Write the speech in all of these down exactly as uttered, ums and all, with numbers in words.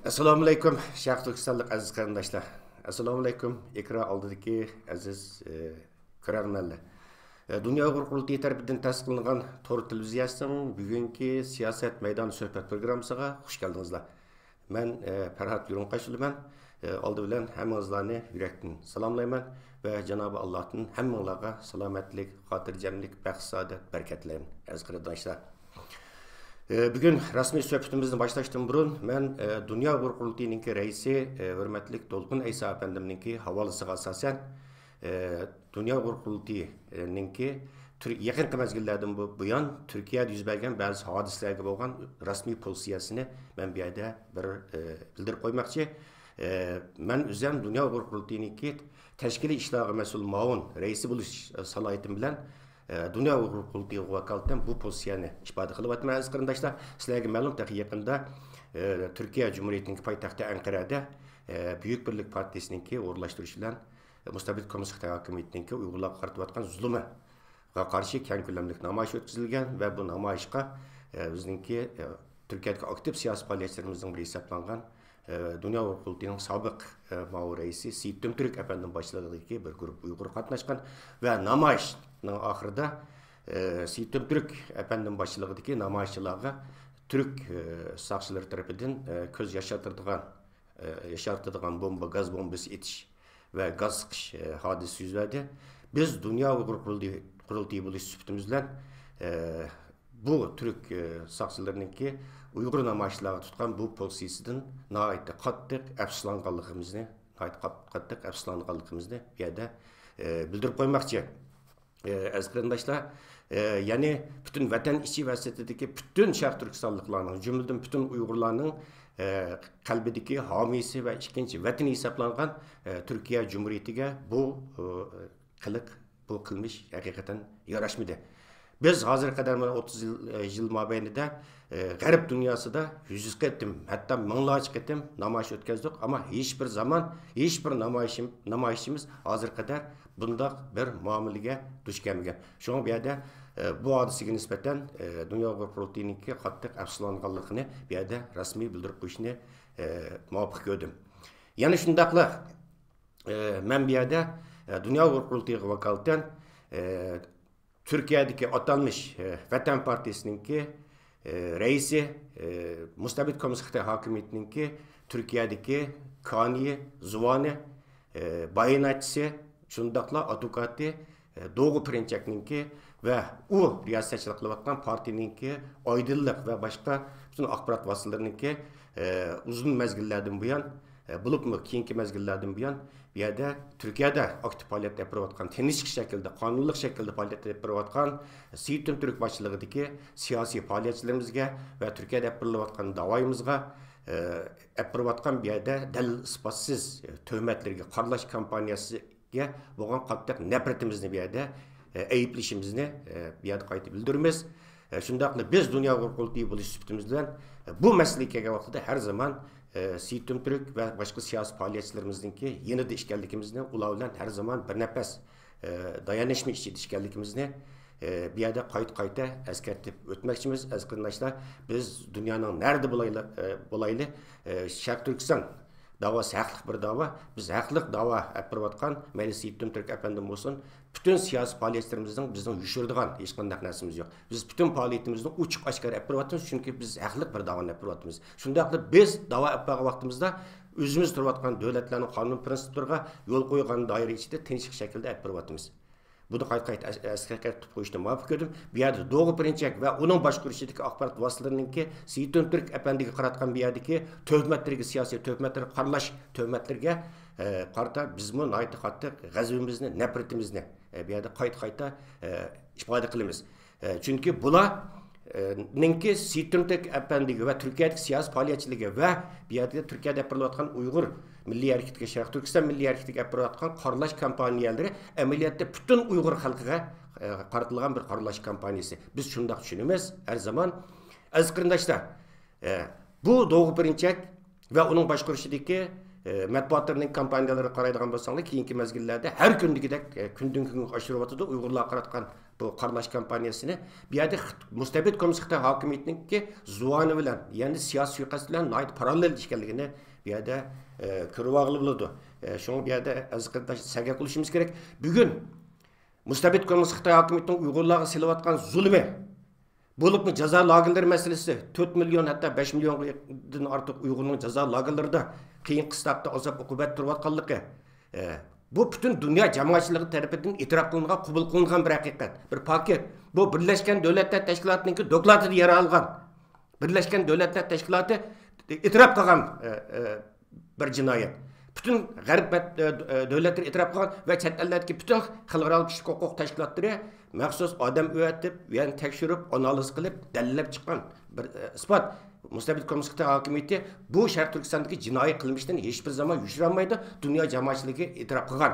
ئەسسالامۇئەلەيكۇم، شەرقىي تۈركىستانلىق ئەزىز قېرىنداشلار. ئەسسالامۇئەلەيكۇم، ئېكران ئالدىدىكى ئەزىز، ئە، كۆرەرمەنلەر. ئە، دۇنيا ئۇيغۇر قۇرۇلتىيى تەرىپىدىن تەسىس قىلىنغان تور تېلېۋىزىيەسىنىڭ بۈگۈنكى سىياسەت مەيدانى سۆھبەت پروگراممىسىغا خۇش كەلدىڭىزلار. مەن، ئە، پەرھات يۇرۇنقاش بولىمەن. ئە، ئالدى بىلەن ھەممىڭىزلارنى يۈرەكتىن سالاملايمەن ۋە جانابى ئاللاھتىن ھەممىڭلارغا سالامەتلىك، خاتىرجەملىك، بەخت-سائادەت، بەرىكەت تىلەيمەن، ئەزىز قېرىنداشلار. ئە، بۈگۈن رەسمىي سۆھبىتىمىزنى باشلاشتىن بۇرۇن، مەن، ئە، دۇنيا ئۇيغۇر قۇرۇلتىيىنىڭكى رەئىسى، ئە، ھۆرمەتلىك دولقۇن ئەيسا ئەپەندىمنىڭكى ھاۋالىسىغا ئاساسەن، ئە، دۇنيا ئۇيغۇر قۇرۇلتىيىنىڭكى تۈر-، يېقىنقى مەزگىللەردىن بۇ-، بۇيان تۈركىيەدە يۈز بەرگەن بەزى ھادىسىلەرگە بولغان رەسمىي پوزىتسىيەسىنى مەن بۇ يەردە بىر، ئە، بىلدۈرۈپ قويماقچى. ئە، مەن ئۆزۈم دۇنيا ئۇيغۇر قۇرۇلتىيىنىڭكى تەشكىلىي ئىشلارغا مەسئۇل مۇئاۋىن رەئىسى بولۇش، ئە، سالاھىيىتىم بىلەن، ئە، دۇنيا ئۇيغۇر قۇرۇلتىيىغا ۋاكالىتەن بۇ پوزىتسىيەنى ئىپادە قىلىۋاتىمەن، ئەزىز قېرىنداشلار. سىلەرگە مەلۇم، تېخى يېقىندا، ئە، تۈركىيە جۇمھۇرىيىتىنىڭكى پايتەختى ئەنقەرەدە، ئە، بۈيۈك بىرلىك پارتىيىسىنىڭكى ئورۇنلاشتۇرۇشى بىلەن، ئە، مۇستەبىت كوممۇنىست خىتاي ھاكىمىيىتىنىڭكى ئۇيغۇرلارغا قارىتىۋاتقان زۇلۇمىغا قارشى كەڭ كۆلەملىك نامايىش ئۆتكۈزۈلگەن ۋە بۇ نامايىشقا، ئە، بىزنىڭكى، ئە، تۈركىيەدىكى ئاكتىپ سىياسىي پائالىيەتچىلىرىمىزنىڭ بىرى ھېسابلانغان، ئە، دۇنيا ئۇيغۇر قۇرۇلتىيىنىڭ سابىق، ئە، مۇئاۋىن رەئىسى سېيىت تۈمتۈرك ئەپەندىم باشچىلىقىدىكى بىر گۇرۇپپا ئۇيغۇر قاتناشقان ۋە نامايىشنىڭ ئاخىرىدا، ئە، سېيىت تۈمتۈرك ئەپەندىم باشچىلىقىدىكى نامايىشچىلارغا تۈرك، ئە، ساقچىلىرى تەرىپىدىن، ئە، كۆز ياشارتىدىغان، ئە، ياشارتىدىغان بومبا، گاز بومبىسى ئېتىش ۋە گاز سىقىش، ئە، ھادىسىسى يۈز بەردى. بىز دۇنيا ئۇيغۇر قۇرۇلتىيى، قۇرۇلتىيى بولۇش سۈپىتىمىز بىلەن، ئە، بۇ تۈرك، ئە، ساقچىلىرىنىڭكى ئۇيغۇر نامايىشچىلارغا تۇتقان بۇ پوزىتسىيىسىدىن ناھايىتى قاتتىق ئەپسۇسلانغانلىقىمىزنى، ناھايىتى قات-، قاتتىق ئەپسۇسلانغانلىقىمىزنى بۇ يەردە، ئە، بىلدۈرۈپ قويماقچى. ئە، ئەزىز قېرىنداشلار، ئە، يەنى پۈتۈن ۋەتەن ئىچى ۋە سىرتىدىكى پۈتۈن شەرقىي تۈركىستانلىقلارنىڭ، جۈملىدىن پۈتۈن ئۇيغۇرلارنىڭ، ئە، قەلبىدىكى ھامىيسى ۋە ئىككىنچى ۋەتىنى ھېسابلانغان، ئە، تۈركىيە جۇمھۇرىيىتىگە بۇ، ئۇ، قىلىق، بۇ قىلمىش ھەقىقەتەن ياراشمىدى. بىز ھازىرغا قەدەر مانا ئوتتۇز يىل، ئە، يىل مابەينىدە، ئە، غەرب دۇنياسىدا يۈز قېتىم، ھەتتا مىڭلارچە قېتىم نامايىش ئۆتكەزدۇق، ئەمما ھېچ بىر زامان، ھېچ بىر نامايىشىم-، نامايىشچىمىز ھازىرغا قەدەر بۇنداق بىر مۇئامىلىگە دۇچ كەلمىگەن. شۇڭا بۇ يەردە، ئە، بۇ ھادىسىگە نىسبەتەن، ئە، دۇنيا ئۇيغۇر قۇرۇلتىيىنىڭكى قاتتىق ئەپسۇسلانغانلىقىنى بۇ يەردە رەسمىي بىلدۈرۈپ قويۇشنى، ئە، مۇۋاپىق كۆردۈم. يەنە شۇنداقلا، ئە، مەن بۇ يەردە، ئە، دۇنيا ئۇيغۇر قۇرۇلتىيىغا ۋاكالىتەن، ئە، تۈركىيەدىكى ئاتالمىش، ئە، ۋەتەن پارتىيىسىنىڭكى، ئە، رەئىسى، ئە، مۇستەبىت كوممۇنىست خىتاي ھاكىمىيىتىنىڭكى تۈركىيەدىكى كانىيى، زۇۋانى، ئە، باياناتچىسى، شۇنداقلا ئادۋوكاتى، ئە، دوغۇ پىرىنچەكنىڭكى ۋە ئۇ رىياسەتچىلىك قىلىۋاتقان پارتىيىنىڭكى ئايدىنلىق ۋە باشقا پۈتۈن ئاخبارات ۋاسىتىلىرىنىڭكى، ئە، ئۇزۇن مەزگىللەردىن بۇيان، ئە، بولۇپمۇ كېيىنكى مەزگىللەردىن بۇيان بۇ يەردە تۈركىيەدە ئاكتىپ پائالىيەت ئېلىپ بېرىۋاتقان، تىنچلىق شەكلىدە، قانۇنلۇق شەكىلدە پائالىيەت ئېلىپ بېرىۋاتقان سېيىت تۈمتۈرك باشچىلىقىدىكى سىياسىي پائالىيەتچىلىرىمىزگە ۋە تۈركىيەدە ئېلىپ بېرىلىۋاتقان داۋايىمىزغا، ئە، ئېلىپ بېرىۋاتقان بۇ يەردە دەلىل ئىسپاتسىز، ئە، تۆھمەتلىرىگە قارىلاش كامپانىيەسىگە بولغان قاتتىق نەپرىتىمىزنى بۇ يەردە، ئە، ئەيىبلىشىمىزنى، ئە، بۇ يەردە قايتا بىلدۈرىمىز. ئە، شۇنداقلا بىز دۇنيا ئۇيغۇر قۇرۇلتىيى بولۇش سۈپىتىمىز بىلەن، ئە، بۇ مەسىلىگە كەلگەن ۋاقتىدا ھەر زامان، ئە، سېيىت تۈمتۈرك ۋە باشقا سىياسىي پائالىيەتچىلىرىمىزنىڭكى يېنىدا ئىكەنلىكىمىزنى، ئۇلار بىلەن ھەر زامان بىر نەپەس، ئە، دايانىشما ئىچىدە ئىكەنلىكىمىزنى، ئە، بۇ يەردە قايتا-قايتا ئەسكەرتىپ ئۆتمەكچىمىز، ئەزىز قېرىنداشلار. بىز دۇنيانىڭ نەرىدە بولايلى، ئە، بولايلى، ئە، شەرقىي تۈركىستان داۋاسى ھەقلىق بىر داۋا. بىز ھەقلىق داۋا ئېلىپ بېرىۋاتقان، مەيلى سېيىت تۈمتۈرك ئەپەندىم بولسۇن، پۈتۈن سىياسىي پائالىيەتلىرىمىزنىڭ بىزنىڭ يوشۇرىدىغان ھېچقانداق نەرسىمىز يوق. بىز پۈتۈن پائالىيىتىمىزنى ئوچۇق ئاشكارا ئېلىپ بېرىۋاتىمىز، چۈنكى بىز ھەقلىق بىر داۋانى ئېلىپ بېرىۋاتىمىز. شۇنداقلا بىز داۋا ئېلىپ بارغان ۋاقتىمىزدا ئۆزىمىز تۇرۇۋاتقان دۆلەتلەرنىڭ قانۇن پىرىنسىپلىرىغا يول قويغان دائىرە ئىچىدە تىنچلىق شەكلىدە ئېلىپ بېرىۋاتىمىز. بۇنى قايتا-قايتا ئەس-، ئەسكەرتىپ قويۇشنى مۇۋاپىق كۆردۈم. بۇ يەردە دوغۇ پىرىنچەك ۋە ئۇنىڭ باشقۇرۇشىدىكى ئاخبارات ۋاسىتىلىرىنىڭكى سېيىت تۈمتۈرك ئەپەندىگە قاراتقان بۇ يەردىكى تۆھمەتلىرىگە، سىياسىي تۆھمەتلەرگە قارىلاش تۆھمەتلىرىگە، ئە، قارىتا بىزمۇ ناھايىتى قاتتىق غەزىپىمىزنى، نەپرىتىمىزنى، ئە، بۇ يەردە قايتا-قايتا، ئە، ئىپادە قىلىمىز. ئە، چۈنكى بۇلار، ئە، نىڭكى سېيىت تۈمتۈرك ئەپەندىگە ۋە تۈركىيەدىكى سىياسىي پائالىيەتچىلىكى ۋە بۇ يەردە تۈركىيەدە ئېلىپ بېرىلىۋاتقان ئۇيغۇر مىللىي ھەرىكىتىگە، شەرقىي تۈركىستان مىللىي ھەرىكىتىگە ئېلىپ بېرىلىۋاتقان قارىلاش كامپانىيەلىرى ئەمەلىيەتتە پۈتۈن ئۇيغۇر خەلقىگە، ئە، قارىتىلغان بىر قارىلاش كامپانىيىسى. بىز شۇنداق چۈشىنىمىز ھەر زامان. ئەزىز قېرىنداشلار، ئە، بۇ دوغۇ پىرىنچەك ۋە ئۇنىڭ باشقۇرۇشىدىكى، ئە، مەتبۇئاتلىرىنىڭ كامپانىيەلىرىغا قارايدىغان بولساڭلار، كېيىنكى مەزگىللەردە ھەر كۈندىكىدەك، ئە، كۈندىن كۈنگە ئاشۇرۇۋاتىدۇ ئۇيغۇرلارغا قاراتقان بۇ قارىلاش كامپانىيەسىنى بۇ يەردە خىت-، مۇستەبىت كوممۇنىست خىتاي ھاكىمىيىتىنىڭكى زۇۋانى بىلەن، يەنى سىياسىي سۇيىقەست بىلەن ناھايىتى پاراللېل ئىكەنلىكىنى بۇ يەردە، ئە، كۆرۈۋالغىلى بولىدۇ. ئە، شۇڭا بۇ يەردە ئەزىز قېرىنداش سەگەك بولۇشىمىز كېرەك. بۈگۈن مۇستەبىت كوممۇنىست خىتاي ھاكىمىيىتىنىڭ ئۇيغۇرلارغا سېلىۋاتقان زۇلۇمى، بولۇپمۇ جازا لاگېرلىرى مەسىلىسى، تۆت مىليون، ھەتتا بەش مىليوندىن ئارتۇق ئۇيغۇرنىڭ جازا لاگېرلىرىدا قىيىن قىستاقتا ئازاب ئوقۇبەت تۇرۇۋاتقانلىقى، ئە، بۇ پۈتۈن دۇنيا جامائەتچىلىكى تەرىپىدىن ئېتىراپ قىلىنغان، قوبۇل قىلىنغان بىر ھەقىقەت، بىر پاكىت. بۇ بىرلەشكەن دۆلەتلەر تەشكىلاتىنىڭكى دوكلاتىدا يەر ئالغان. بىرلەشكەن دۆلەتلەر تەشكىلاتى ئېتىراپ قىلغان، ئە، ئە، بىر جىنايەت. پۈتۈن غەرب مەت-، ئە، ئە، دۆلەتلىرى ئېتىراپ قىلغان ۋە چەت ئەللەردىكى پۈتۈن خەلقئارالىق كىشىلىك ھوقۇق تەشكىلاتلىرى مەخسۇس ئادەم ئەۋەتىپ، يەنى تەكشۈرۈپ، ئانالىز قىلىپ، دەلىللەپ چىققان بىر، ئە، ئىسپات. مۇستەبىت كوممۇنىست خىتاي ھاكىمىيىتى بۇ شەرقىي تۈركىستاندىكى جىنايى قىلمىشتىن ھېچبىر زامان يوشۇرالمايدۇ، دۇنيا جامائەتچىلىكى ئېتىراپ قىلغان.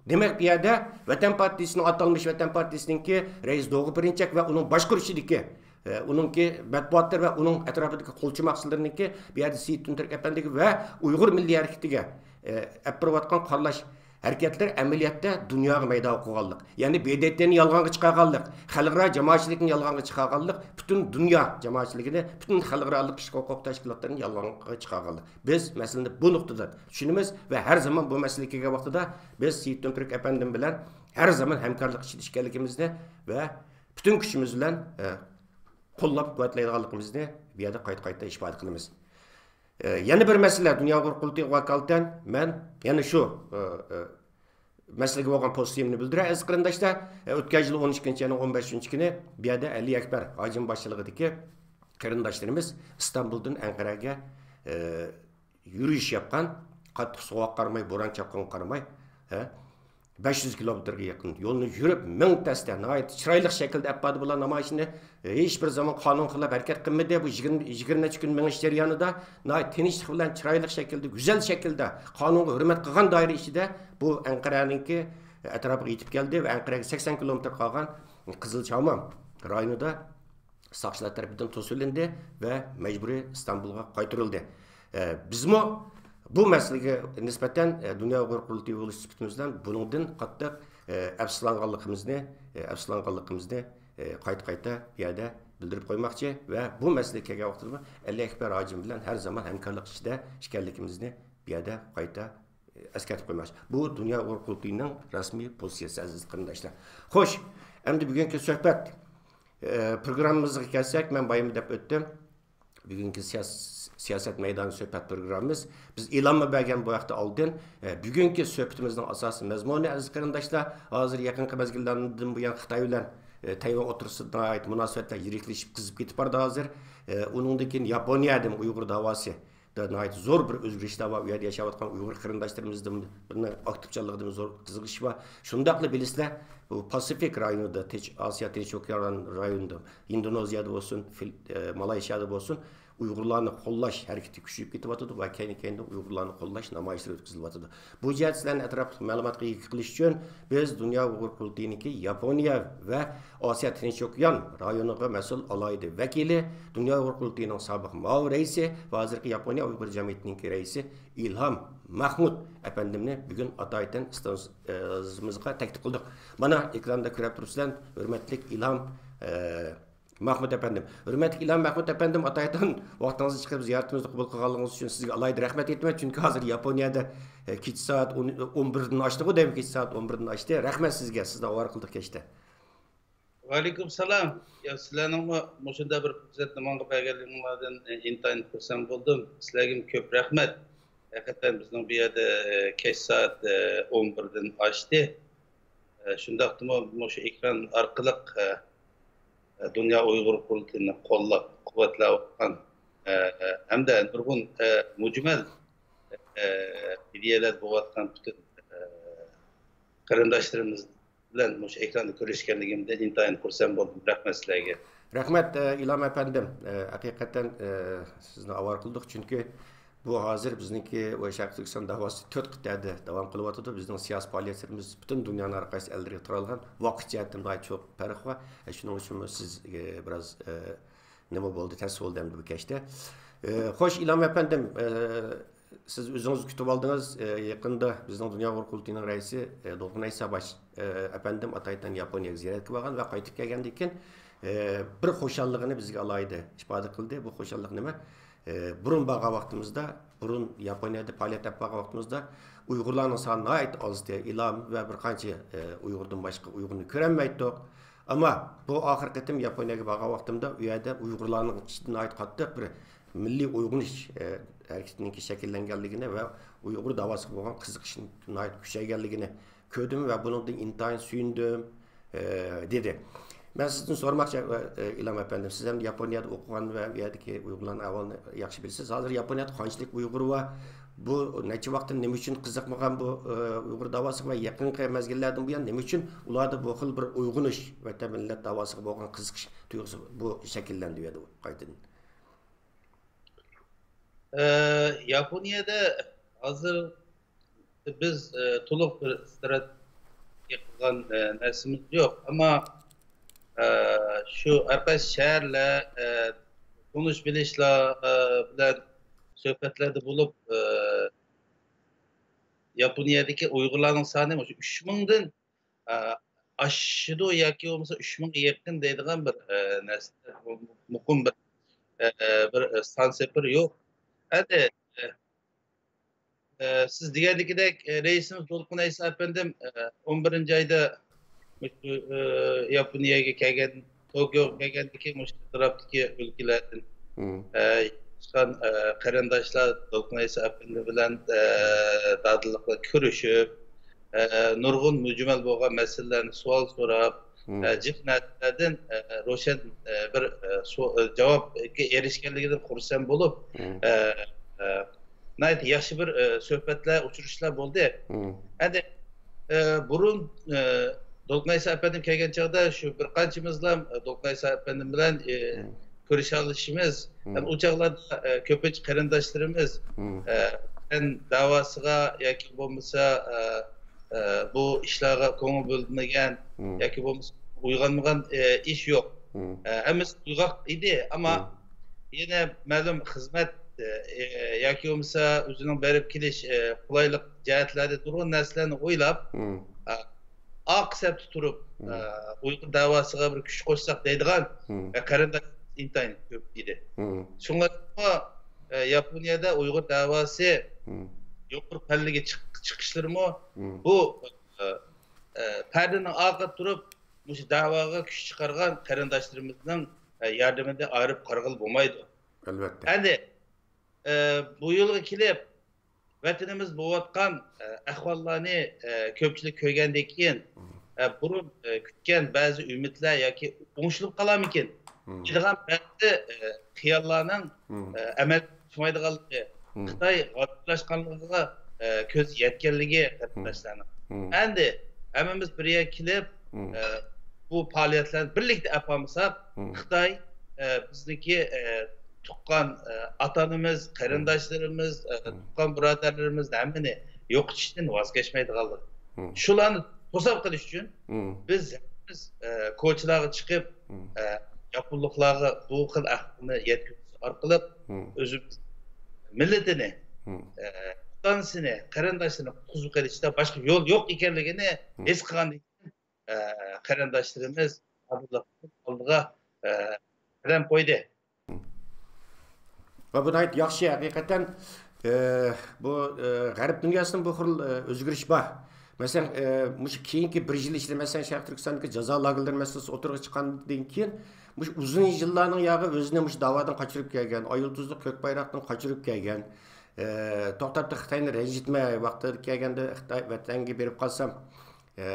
دېمەك، بۇ يەردە ۋەتەن پارتىيىسىنىڭ، ئاتالمىش ۋەتەن پارتىيىسىنىڭكى رەئىس دوغۇ پىرىنچەك ۋە ئۇنىڭ باشقۇرۇشىدىكى، ئە، ئۇنىڭكى مەتبۇئاتلىرى ۋە ئۇنىڭ ئەتراپىدىكى قولچىماقچىلىرىنىڭكى بۇ يەردە سېيىت تۈنتۈرك ئەپەندىگە ۋە ئۇيغۇر مىللىي ھەرىكىتىگە، ئە، ئەپ بېرىۋاتقان قارىلاش ھەرىكەتلىرى ئەمەلىيەتتە دۇنياغا مەيدان ئوقۇغانلىق، يەنى ب د ت نى يالغانغا چىقارغانلىق، خەلقئارا جامائەتچىلىكنى يالغانغا چىقارغانلىق، پۈتۈن دۇنيا جامائەتچىلىكىنى، پۈتۈن خەلقئارالىق كىشىلىك ھوقۇق تەشكىلاتلىرىنى يالغانغا چىقارغانلىق. بىز مەسىلىنى بۇ نۇقتىدىن چۈشىنىمىز ۋە ھەر زامان بۇ مەسىلىگە كەلگەن ۋاقتىدا بىز سېيىت تۈنتۈرك ئەپەندىم بىلەن ھەر زامان ھەمكارلىق ئىچىدە ئىكەنلىكىمىزنى ۋە پۈتۈن كۈچىمىز بىلەن، ئە، قوللاپ قۇۋۋەتلەيدىغانلىقىمىزنى بۇ يەردە قايتا-قايتا ئىپادە قىلىمىز. ئە، يەنە بىر مەسىلە، دۇنيا ئۇيغۇر قۇرۇلتىيىغا ۋاكالىتەن مەن يەنە شۇ، ئە، ئە، مەسىلىگە بولغان پوزىتسىيەمنى بىلدۈرەي، ئەزىز قېرىنداشلار. ئە، ئۆتكەن يىل ئون ئىككىنچى ئاينىڭ ئون بەشىنچى كۈنى بۇ يەردە ئەلى ئەكبەر ھاجىم باشچىلىقىدىكى قېرىنداشلىرىمىز ئىستانبۇلدىن ئەنقەرەگە، ئە، يۈرۈش ياپقان، قاتتىق سوغۇققا قارىماي، بوران چاپقۇنغا قارىماي، ھە، بەش يۈز كىلومېتىرغا يېقىن يولنى يۈرۈپ، مىڭ تەستە ناھايىتى چىرايلىق شەكىلدە ئەپ باردى بۇلار نامايىشنى. ھېچبىر زامان قانۇن خىلاپ ھەرىكەت قىلمىدى. بۇ يىگىرمە، يىگىرمە نەچچە كۈن مېڭىش جەريانىدا ناھايىتى تىنچلىق بىلەن، چىرايلىق شەكىلدە، گۈزەل شەكىلدە، قانۇنغا ھۆرمەت قىلغان دائىرە ئىچىدە بۇ ئەنقەرەنىڭكى ئەتراپىغا يېتىپ كەلدى ۋە ئەنقەرەگە سەكسەن كىلومېتىر قالغان قىزىل چامام رايونىدا ساقچىلار تەرىپىدىن توسۇۋېلىندى ۋە مەجبۇرىي ئىستانبۇلغا قايتۇرۇلدى. ئە، بىزمۇ بۇ مەسىلىگە نىسبەتەن، ئە، دۇنيا ئۇيغۇر قۇرۇلتىيى بولۇش سۈپىتىمىز بىلەن بۇنىڭدىن قاتتىق، ئە، ئەپسۇسلانغانلىقىمىزنى، ئە، ئەپسۇسلانغانلىقىمىزنى، ئە، قايتا-قايتا بۇ يەردە بىلدۈرۈپ قويماقچى ۋە بۇ مەسىلىگە كەلگەن ۋاقتىمىزدا ئەلى ئەكبەر ھاجىم بىلەن ھەر زامان ھەمكارلىق ئىچىدە ئىكەنلىكىمىزنى بۇ يەردە قايتا ئەسكەرتىپ قويماقچى. بۇ دۇنيا ئۇيغۇر قۇرۇلتىيىنىڭ رەسمىي پوزىتسىيەسى، ئەزىز قېرىنداشلار. خوش، ئەمدى بۈگۈنكى سۆھبەت، ئە، پروگراممىمىزغا كەلسەك، مەن بايىمدا دەپ ئۆتتۈم. بۈگۈنكى سىياس-، سىياسەت مەيدانى سۆھبەت پروگراممىمىز. بىز ئېلانمۇ بەرگەن بۇ ھەقتە ئالدىن. ئە، بۈگۈنكى سۆھبىتىمىزنىڭ ئاساسىي مەزمۇنى، ئەزىز قېرىنداشلار، ھازىر يېقىنقى مەزگىللەردىن بۇيان خىتاي بىلەن، ئە، تەيۋەن ئوتتۇرىسىدا ناھايىتى مۇناسىۋەتلەر يىرىكلىشىپ، قىزىپ كېتىپ بارىدۇ ھازىر. ئە، ئۇنىڭدىن كېيىن ياپونىيەدىمۇ ئۇيغۇر داۋاسى دا ناھايىتى زور بىر ئۆزگىرىشلەر بار. ئۇ يەردە ياشاۋاتقان ئۇيغۇر قېرىنداشلىرىمىزدىن بىرنىڭ ئاكتىپچانلىقىدىمۇ زور قىزىقىش بار. شۇنداقلا بىلىسىلەر، بۇ پاسىفىك رايونىدا، تىنچ، ئاسىيا تىنچ ئوكيان رايونىدا، ئىندونېزىيەدە بولسۇن، فىل-، ئە، مالايشىيەدە بولسۇن، ئۇيغۇرلارنى قوللاش ھەرىكىتى كۈچىيىپ كېتىۋاتىدۇ ۋە كەينى-كەينىدىن ئۇيغۇرلارنى قوللاش نامايىشلىرى ئۆتكۈزۈلۈۋاتىدۇ. بۇ جەھەت سىلەرنى ئەتراپلىق مەلۇماتقا ئىگە قىلىش ئۈچۈن، بىز دۇنيا ئۇيغۇر قۇرۇلتىيىنىڭكى ياپونىيە ۋە ئاسىيا تىنچ ئوكيان رايونىغا مەسئۇل ئالاھىدە ۋەكىلى، دۇنيا ئۇيغۇر قۇرۇلتىيىنىڭ سابىق مۇئاۋىن رەئىسى ۋە ھازىرقى ياپونىيە ئۇيغۇر جەمئىيىتىنىڭكى رەئىسى ئىلھام مەھمۇت ئەپەندىمنى بۈگۈن ئاتايىتەن ئىستانسىمىزغا تەكلىپ قىلدۇق. مانا، ئېكراندا كۆرۈپ تۇرۇپسىلەر، ھۆرمەتلىك ئىلھام، ئە، مەھمۇت ئەپەندىم. ھۆرمەتلىك ئىلھام مەھمۇت ئەپەندىم، ئاتايىتەن ۋاقتىڭىزنى چىقىرىپ زىيارىتىمىزنى قوبۇل قىلغانلىقىڭىز ئۈچۈن سىزگە ئالاھىدە رەھمەت ئېيتىمەن. چۈنكى ھازىر ياپونىيەدە، ئە، كېچە سائەت ئون، ئون بىردىن ئاشتىغۇ، دەيمەن، كېچە سائەت ئون بىردىن ئاشتى. رەھمەت سىزگە، سىزنى ئاۋارە قىلدۇق كەچتە. ۋەئەلەيكۇم سالام. يا، سىلەرنىڭمۇ مۇشۇنداق بىر پۇرسەتنى ماڭا بەرگەنلىكىڭلاردىن، ئە، ئىنتايىن خۇرسەن بولدۇم. سىلەرگىمۇ كۆپ رەھمەت. ھەقىقەتەن بىزنىڭ بۇ يەردە، ئە، كەچ سائەت، ئە، ئون بىردىن ئاشتى. ئە، شۇنداقتىمۇ مۇشۇ ئېكران ئارقىلىق، ئە، ئە، دۇنيا ئۇيغۇر قۇرۇلتىيىنى قوللاپ قۇۋۋەتلەۋاتقان، ئە، ئە، ھەمدە نۇرغۇن، ئە، مۈجمەل، ئە، ئىدىيەلەر بولۇۋاتقان پۈتۈن، ئە، قېرىنداشلىرىمىز بىلەن مۇشۇ ئېكراندا كۆرۈشكەنلىكىمدىن ئىنتايىن خۇرسەن بولدۇم. رەھمەت سىلەرگە. رەھمەت، ئە، ئىلھام ئەپەندىم. ئە، ھەقىقەتەن، ئە، سىزنى ئاۋارە قىلدۇق، چۈنكى بۇ ھازىر بىزنىڭكى ۋە شەرقىي تۈركىستان داۋاسى تۆت قىتئەدە داۋام قىلىۋاتىدۇ. بىزنىڭ سىياسىي پائالىيەتلىرىمىز پۈتۈن دۇنيانىڭ ھەر قايسى ئەللىرىگە تارالغان. ۋاقىت جەھەتتىن ناھايىتى چوڭ پەرق بار. ئە، شۇنىڭ ئۈچۈنمۇ سىزگە بىراز، ئە، نېمە بولدى، تەس بولدى ئەمدى بۇ كەچتە. ئە، خوش، ئىلھام ئەپەندىم، ئە، سىز ئۆزىڭىز كۈتۈپ ئالدىڭىز. ئە، يېقىندا بىزنىڭ دۇنيا ئۇيغۇر قۇرۇلتىيىنىڭ رەئىسى، ئە، دولقۇن ئەيسا باش، ئە، ئەپەندىم ئاتايتەن ياپونىيەگە زىيارەتكە بارغان ۋە قايتىپ كەلگەندىن كېيىن، ئە، بىر خۇشاللىقىنى بىزگە ئالاھىدە ئىپادە قىلدى. بۇ خۇشاللىق نېمە؟ ئە، بۇرۇن بارغان ۋاقتىمىزدا، بۇرۇن ياپونىيەدە پائالىيەت ئېلىپ بارغان ۋاقتىمىزدا ئۇيغۇرلارنىڭ سانى ناھايىتى ئاز ئىدى. ئىلام ۋە بىر قانچە، ئە، ئۇيغۇردىن باشقا ئۇيغۇرنى كۆرەلمەيتتۇق. ئەمما بۇ ئاخىرقى قېتىم ياپونىيەگە بارغان ۋاقتىمدا، ئۇ يەردە ئۇيغۇرلارنىڭ ئىچىدە ناھايىتى قاتتىق بىر مىللىي ئويغىنىش، ئە، ھەرىكىتىنىڭكى شەكىللەنگەنلىكىنى ۋە ئۇيغۇر داۋاسىغا بولغان قىزىقىش ناھايىتى كۈچەيگەنلىكىنى كۆردۈم ۋە بۇنىڭدىن ئىنتايىن سۆيۈندۈم، ئە، دېدى. مەن سىزدىن سورىماقچى، ئە، ئە، ئىلام ئەپەندىم، سىز ھەم ياپونىيەدە ئوقۇغان ۋە ئۇ يەردىكى ئۇيغۇرلارنىڭ ئەھۋالىنى ياخشى بىلىسىز. ھازىر ياپونىيەدە قانچىلىك ئۇيغۇر بار؟ بۇ نەچچە ۋاقىتتىن نېمە ئۈچۈن قىزىقمىغان بۇ، ئە، ئۇيغۇر داۋاسىغا ۋە يېقىنقى مەزگىللەردىن بۇيان نېمە ئۈچۈن ئۇلاردا بۇ خىل بىر ئويغىنىش، ۋەتەن مىللەت داۋاسىغا بولغان قىزىقىش تۇيغۇسى بۇ شەكىللەندى بۇ يەردە قايتىدىن؟ ئە، ياپونىيەدە ھازىر بىز، ئە، تولۇق بىر ئىستراتېگىيە قىلغان، ئە، نەرسىمىز يوق. ئەمما، ئە، شۇ ھەر قايسى شەھەرلەر، ئە، تونۇش بىلىشلەر، ئە، بىلەن سۆھبەتلەردە بولۇپ، ئە، ياپونىيەدىكى ئۇيغۇرلارنىڭ سانى مۇشۇ ئۈچ مىڭدىن، ئە، ئاشىدۇ ياكى بولمىسا ئۈچ مىڭغا يېقىن دەيدىغان بىر، ئە، نەرسە، مۇقىم بىر، ئە، بىر، ئە، سان سېپىر يوق. ئەنە، ئە، ئە، سىز دېگەندىكىدەك، ئە، رەئىسىمىز دولقۇن ئەيسا ئەپەندىم، ئە، ئون بىرىنچى ئايدا مۇشۇ، ئە، ياپونىيەگە كەلگەن، توكيوغا كەلگەندىن كېيىن مۇشۇ ئەتراپتىكى ئۆلكىلەردىن، مم. ئە، چىققان، ئە، قېرىنداشلار دولقۇن ئەيسا ئەپەندى بىلەن، ئە، دادىللىقلا كۆرۈشۈپ، ئە، نۇرغۇن مۈجمەل بولغان مەسىلىلەرنى سوئال سوراپ، مم. ئە، جىق نەرسىلەردىن، ئە، روشەن، ئە، بىر، ئە، سو-، ئە، جاۋابقا ئېرىشكەنلىكىدىن خۇرسەن بولۇپ، مم. ئە، ئە، ناھايىتى ياخشى بىر، ئە، سۆھبەتلەر، ئۇچرىشىشلار بولدى. مم. ئەنە، ئە، بۇرۇن، ئە، دولقۇن ئەيسا ئەپەندىم كەلگەن چاغدا شۇ بىر قانچىمىزلا، ئە، دولقۇن ئەيسا ئەپەندىم بىلەن، ئە، مم. كۆرۈشەلىشىمىز. مم. ھەم ئۇ چاغلاردا، ئە، كۆپىنچە قېرىنداشلىرىمىز، مم. ئە، ۋەتەن داۋاسىغا ياكى بولمىسا، ئە، ئە، بۇ ئىشلارغا كۆڭۈل بۆلمىگەن مم. ياكى بولمىسا ئويغانمىغان، ئە، ئىش يوق. مم. ئە، ھەممىسى ئويغاق ئىدى، ئەمما مم. يەنە مەلۇم خىزمەت، ئە، ياكى بولمىسا ئۆزىنىڭ بېرىپ كېلىش، ئە، قولايلىق جەھەتلەردە نۇرغۇن نەرسىلەرنى ئويلاپ، مم. ئە، ئارقا سەپتە تۇرۇپ، مم. ئە، ئۇيغۇر داۋاسىغا بىر كۈچ قوشساق دەيدىغان مم. ۋە قېرىنداش ئىنتايىن كۆپ ئىدى. مم. شۇڭلاشقا، ئە، ياپونىيەدە ئۇيغۇر داۋاسى مم. يۇقىرى پەللىگە چىق-، چىقىشلىرىمۇ مم. بۇ، ئە، ئە، پەردىنىڭ ئارقىدا تۇرۇپ، مۇشۇ دەۋاغا كۈچ چىقارغان قېرىنداشلىرىمىزنىڭ، ئە، ياردىمىدىن ئايرىپ قارىغىلى بولمايدۇ. ئەلۋەتتە. ئەمدى، ئە، بۇ يولغا كېلىپ، ۋەتىنىمىز بولۇۋاتقان، ئە، ئەھۋاللارنى، ئە، كۆپچىلىك كۆرگەندىن كېيىن، مم. ئە، بۇرۇن، ئە، كۈتكەن بەزى ئۈمىدلەر ياكى ئوڭشىلىپ قالارمىكىن مم. دەيدىغان بەزى، ئە، خىياللارنىڭ، مم. ئە، ئەمەلگە ئاشمايدىغانلىقى، مم. خىتاي غەربلەشكەنلىكىگە، ئە، كۆزى يەتكەنلىكى مم. قېرىنداشلارنىڭ. مم. ئەمدى ھەممىمىز بىر يەرگە كېلىپ، مم. ئە، بۇ پائالىيەتلەرنى بىرلىكتە ئېلىپ بارمىساق، مم. خىتاي، ئە، بىزنىڭكى، ئە، تۇغقان، ئە، ئاتا-ئانىمىز، مم. قېرىنداشلىرىمىز، ئە، مم. تۇغقان بۇرادەرلىرىمىزنى ھەممىنى يوقىتىشتىن ۋاز كەچمەيدىغانلىقى. مم. شۇلارنى توساپ قېلىش ئۈچۈن مم. بىز ھەممىمىز، ئە، كوچىلارغا چىقىپ، مم. ئە، ياپونلۇقلارغا بۇ خىل ئەھۋالنى يەتكۈزۈش ئارقىلىق مم. ئۆزىمىز مىللىتىنى، مم. ئە، ئاتا-ئانىسىنى، قېرىنداشلىرىنى قۇتقۇزۇپ قېلىشتا باشقا يول يوق ئىكەنلىكىنى مم. ھېس قىلغاندىن كېيىن، ئە، قېرىنداشلىرىمىز ئالدىغا، ئە، قەدەم قويدى. ۋە بۇ ناھايىتى ياخشى، ھەقىقەتەن، ئە، بۇ، ئە، غەرب دۇنياسىدا بۇ خىل، ئە، ئۆزگىرىش بار. مەسىلەن، ئە، مۇشۇ كېيىنكى بىر يىل ئىچىدە، مەسىلەن، شەرقىي تۈركىستاندىكى جازا لاگېرلىرى مەسىلىسى ئوتتۇرىغا چىققاندىن كېيىن، مۇشۇ ئۇزۇن يىللارنىڭ ياغى ئۆزىنى مۇشۇ داۋادىن قاچۇرۇپ كەلگەن، ئاي يۇلتۇزلۇق كۆك بايراقتىن قاچۇرۇپ كەلگەن، ئە، توختاپ خىتاينى رەنجىتمەي، ۋاقتىدا كەلگەندە خىتاي ۋەتەنگە بېرىپ قالسام، ئە،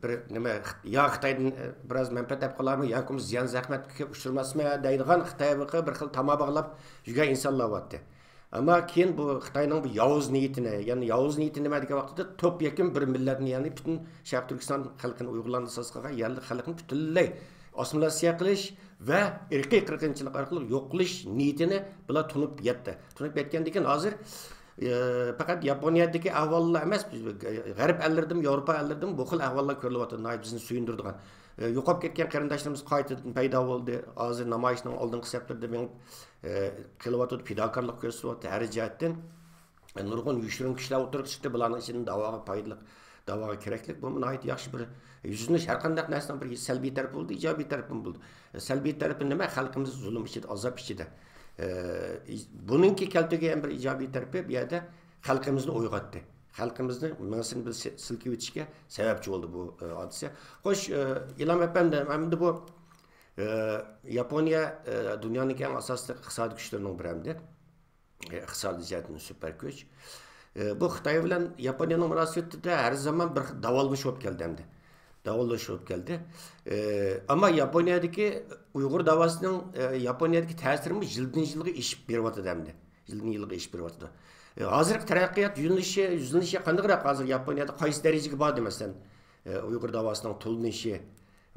بىر نېمە، يا خىتايدىن، ئە، بىراز مەنپەئەت ئېلىپ قالارمەن ياكى زىيان زەخمەتكە ئۇچرىماسمەن دەيدىغان خىتايغا بىر خىل تاما باغلاپ يۈرگەن ئىنسانلار بارتتى. ئەمما كېيىن بۇ خىتاينىڭ بۇ ياۋۇز نىيىتىنى، يەنى ياۋۇز نىيىتى نېمە دېگەن ۋاقتىدا توپ يەكۈن بىر مىللەتنى، يەنى پۈتۈن شەرقىي تۈركىستان خەلقىنى، ئۇيغۇرلارنى ئاساس قىلغان يەرلىك خەلقنى پۈتۈنلەي ئاسسىمىلياتسىيە قىلىش ۋە ئىرقىي قىرغىنچىلىق ئارقىلىق يوق قىلىش نىيىتىنى بۇلار تونۇپ يەتتى. تونۇپ يەتكەندىن كېيىن ھازىر، ئە، پەقەت ياپونىيەدىكى ئەھۋاللا ئەمەس، غەرب ئەللىرىدىمۇ، ياۋروپا ئەللىرىدىمۇ بۇ خىل ئەھۋاللار كۆرۈلۈۋاتىدۇ، ناھايىتى بىزنى سۆيۈندۈرىدىغان. ئە، يوقاپ كەتكەن قېرىنداشلىرىمىز قايتىدىن پەيدا بولدى. ھازىر نامايىشنىڭ ئالدىنقى سەپلىرىدە مېڭىپ، ئە، قېلىۋاتىدۇ، پىداكارلىق كۆرسىتىۋاتىدۇ ھەر جەھەتتىن. نۇرغۇن يوشۇرۇن كۈچلەر ئوتتۇرىغا چىقتى. بۇلارنىڭ ئىچىدىن داۋاغا پايدىلىق، داۋاغا كېرەكلىك، بۇمۇ ناھايىتى ياخشى بىر يۈزلىنىش. ھەر قانداق نەرسىنىڭ بىر سەلبىي تەرىپى بولىدۇ، ئىجابىي تەرىپىمۇ بولىدۇ. سەلبىي تەرىپى نېمە؟ خەلقىمىز زۇلۇم ئىچىدە، ئازاب ئىچىدە. ئە، بۇنىڭكى كەلتۈرگەن بىر ئىجابىي تەرىپى بۇ يەردە خەلقىمىزنى ئويغاتتى. خەلقىمىزنىڭ مېڭىسىنى بىر سى-، سىلكىۋېتىشكە سەۋەبچى بولدى بۇ، ئە، ھادىسە. خوش، ئە، ئىلھام ئەپەندى، ئەمدى بۇ، ئە، ياپونىيە، ئە، دۇنيانىڭ ئەڭ ئاساسلىق ئىقتىسادىي كۈچلىرىنىڭ بىرى ئەمدى. ئىقتىسادىي جەھەتتىن سۈپەر كۈچ. ئى، بۇ خىتاي بىلەن ياپونىيەنىڭ مۇناسىۋىتىدە ھەر زامان بىر خىل داۋالغۇش بولۇپ كەلدى ئەمدى. داۋالغۇش بولۇپ كەلدى. ئى، ئەمما ياپونىيەدىكى ئۇيغۇر داۋاسىنىڭ، ئى، ياپونىيەدىكى تەسىرىمۇ يىلدىن يىلغا ئېشىپ بېرىۋاتىدۇ ئەمدى. يىلدىن يىلغا ئېشىپ بېرىۋاتىدۇ. ئى، ھازىرقى تەرەققىيات يۆنىلىشى، يۆنىلىشى قانداقراق ھازىر ياپونىيەدە قايسى دەرىجىگە باردى مەسىلەن؟ ئى، ئۇيغۇر داۋاسىنىڭ تولۇنۇشى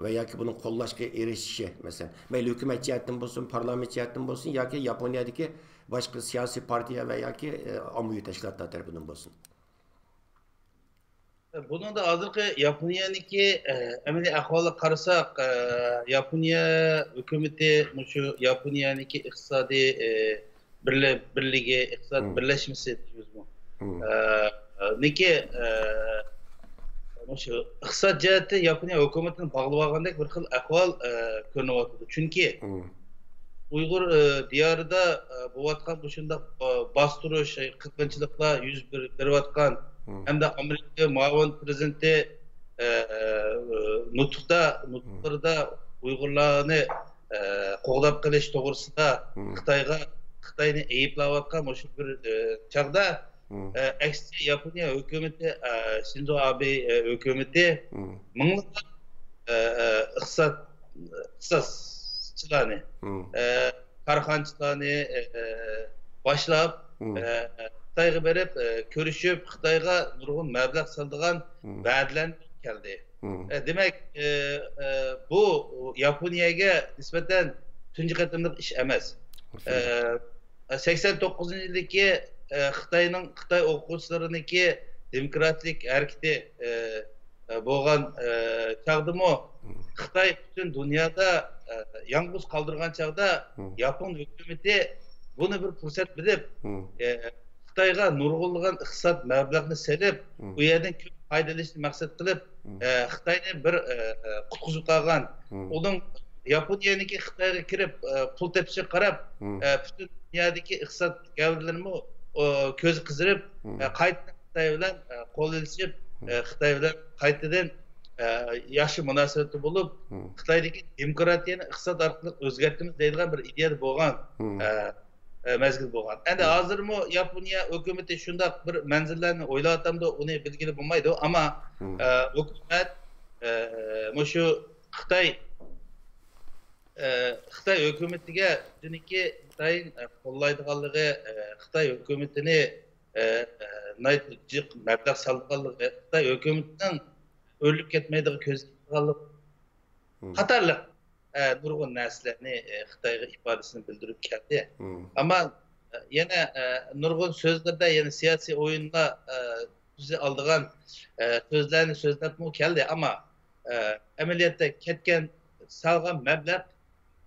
ۋە ياكى بۇنىڭ قوللاشقا ئېرىشىشى، مەسىلەن، مەيلى ھۆكۈمەت جەھەتتىن بولسۇن، پارلامېنت جەھەتتىن بولسۇن ياكى ياپونىيەدىكى باشقا سىياسىي پارتىيە ۋە ياكى، ئى، ئاممىۋى تەشكىلاتلار تەرىپىدىن بولسۇن. بۇنىڭدا ھازىرقى ياپونىيەنىڭكى، ئە، ئەمەلىي ئەھۋالىغا قارىساق، ئە، ياپونىيە ھۆكۈمىتى مۇشۇ ياپونىيەنىڭكى ئىقتىسادىي، ئە، بىرلە-، بىرلىكى، ئىقتىساد مم. بىرلەشمىسى دەيمىزمۇ؟ مم. ئە، نىكى، ئە، مۇشۇ ئىقتىساد جەھەتتە ياپونىيە ھۆكۈمىتىنى باغلىۋالغاندەك بىر خىل ئەھۋال، ئە، كۆرۈنۈۋاتىدۇ. چۈنكى مم. ئۇيغۇر، ئە، دىيارىدا، ئە، بولۇۋاتقان مۇشۇنداق، ئە، باستۇرۇش، قىرغىنچىلىقلار يۈز بېر-، بېرىۋاتقان مم. ھەمدە ئامېرىكا مۇئاۋىن پىرېزىدېنتى، ئە، ئە، نۇتۇقتا، مم. نۇتۇقلىرىدا ئۇيغۇرلارنى، ئە، قوغداپ قېلىش توغرىسىدا مم. خىتايغا، خىتاينى ئەيىبلەۋاتقان مۇشۇ بىر، ئە، چاغدا، مم. ئە، ئەكسىچە ياپونىيە ھۆكۈمىتى، ئە، شىنزو ئابې، ئە، ھۆكۈمىتى مم. مىڭلىغان، ئە، ئە، ئىقتىساد، ئىقتىسادچىلارنى، مم. ئە، كارخانىچىلارنى، ئە، باشلاپ، مم. ئە، خىتايغا بېرىپ، ئە، كۆرۈشۈپ، خىتايغا نۇرغۇن مەبلەغ سالىدىغان مم. ۋەدىلەرنى كەلدى. مم. ئە، دېمەك، ئە، ئە، بۇ ياپونىيەگە نىسبەتەن تۇنجى قېتىملىق ئىش ئەمەس. شۇنداق. ئە، سەكسەن توققۇزىنچى يىلدىكى، ئە، خىتاينىڭ، خىتاي ئوقۇغۇچىلىرىنىڭكى دېموكراتلىق ھەرىكىتى، ئە، ئە، بولغان، ئە، چاغدىمۇ مم. خىتاي پۈتۈن دۇنيادا، ئە، يالغۇز قالدۇرغان چاغدا مم. ياپون ھۆكۈمىتى بۇنى بىر پۇرسەت بىلىپ، مم. ئە، خىتايغا نۇرغۇنلىغان ئىقتىساد مەبلەغنى سېلىپ، مم. ئۇ يەردىن كۆپ پايدىلىنىشنى مەقسەت قىلىپ، مم. ئە، خىتاينى بىر، ئە، ئە، قۇتقۇزۇپ قالغان. مم. ئۇنىڭ ياپونىيەنىڭكى خىتايغا كىرىپ، ئە، پۇل تېپىشىغا قاراپ، مم. ئە، پۈتۈن دۇنيادىكى ئىقتىساد گەۋدىلىرىمۇ، ئۇ، كۆزى قىزىرىپ، مم. ئە، قايتىدىن خىتاي بىلەن، ئە، قول ئېلىشىپ، مم. ئە، خىتاي بىلەن قايتىدىن، ئە، ياخشى مۇناسىۋەتتە بولۇپ، مم. خىتايدىكى دېموكراتىيەنى ئىقتىساد ئارقىلىق ئۆزگەرتىمىز دەيدىغان بىر ئىدىيەدە بولغان، مم. ئە، ئە، مەزگىل بولغان. ئەمدى مم. ھازىرمۇ ياپونىيە ھۆكۈمىتى شۇنداق بىر مەنزىللەرنى ئويلاۋاتامدۇ، ئۇنى بىلگىلى بولمايدۇ. ئەمما، مم. ئە، ھۆكۈمەت، ئە، مۇشۇ خىتاي، ئە، خىتاي ھۆكۈمىتىگە ئۆزىنىڭكى ئىنتايىن، ئە، قوللايدىغانلىقى، ئە، خىتاي ھۆكۈمىتىنى، ئە، ئە، ناھايىتى جىق مەبلەغ سالىدىغانلىقى، خىتاي ھۆكۈمىتىنىڭ ئۆرۈلۈپ كەتمەيدىغان كۆزى قاتارلىق، ئە، نۇرغۇن نەرسىلەرنى، ئە، خىتايغا ئىپادىسىنى بىلدۈرۈپ كەلدى. ئەمما، ئە، يەنە، ئە، نۇرغۇن سۆزلىرىدە يەنە سىياسىي ئويۇنلار، ئە، ئۆزى ئالىدىغان، ئە، سۆزلەرنى سۆزلەپمۇ كەلدى. ئەمما، ئە، ئەمەلىيەتتە كەتكەن، سالغان مەبلەغ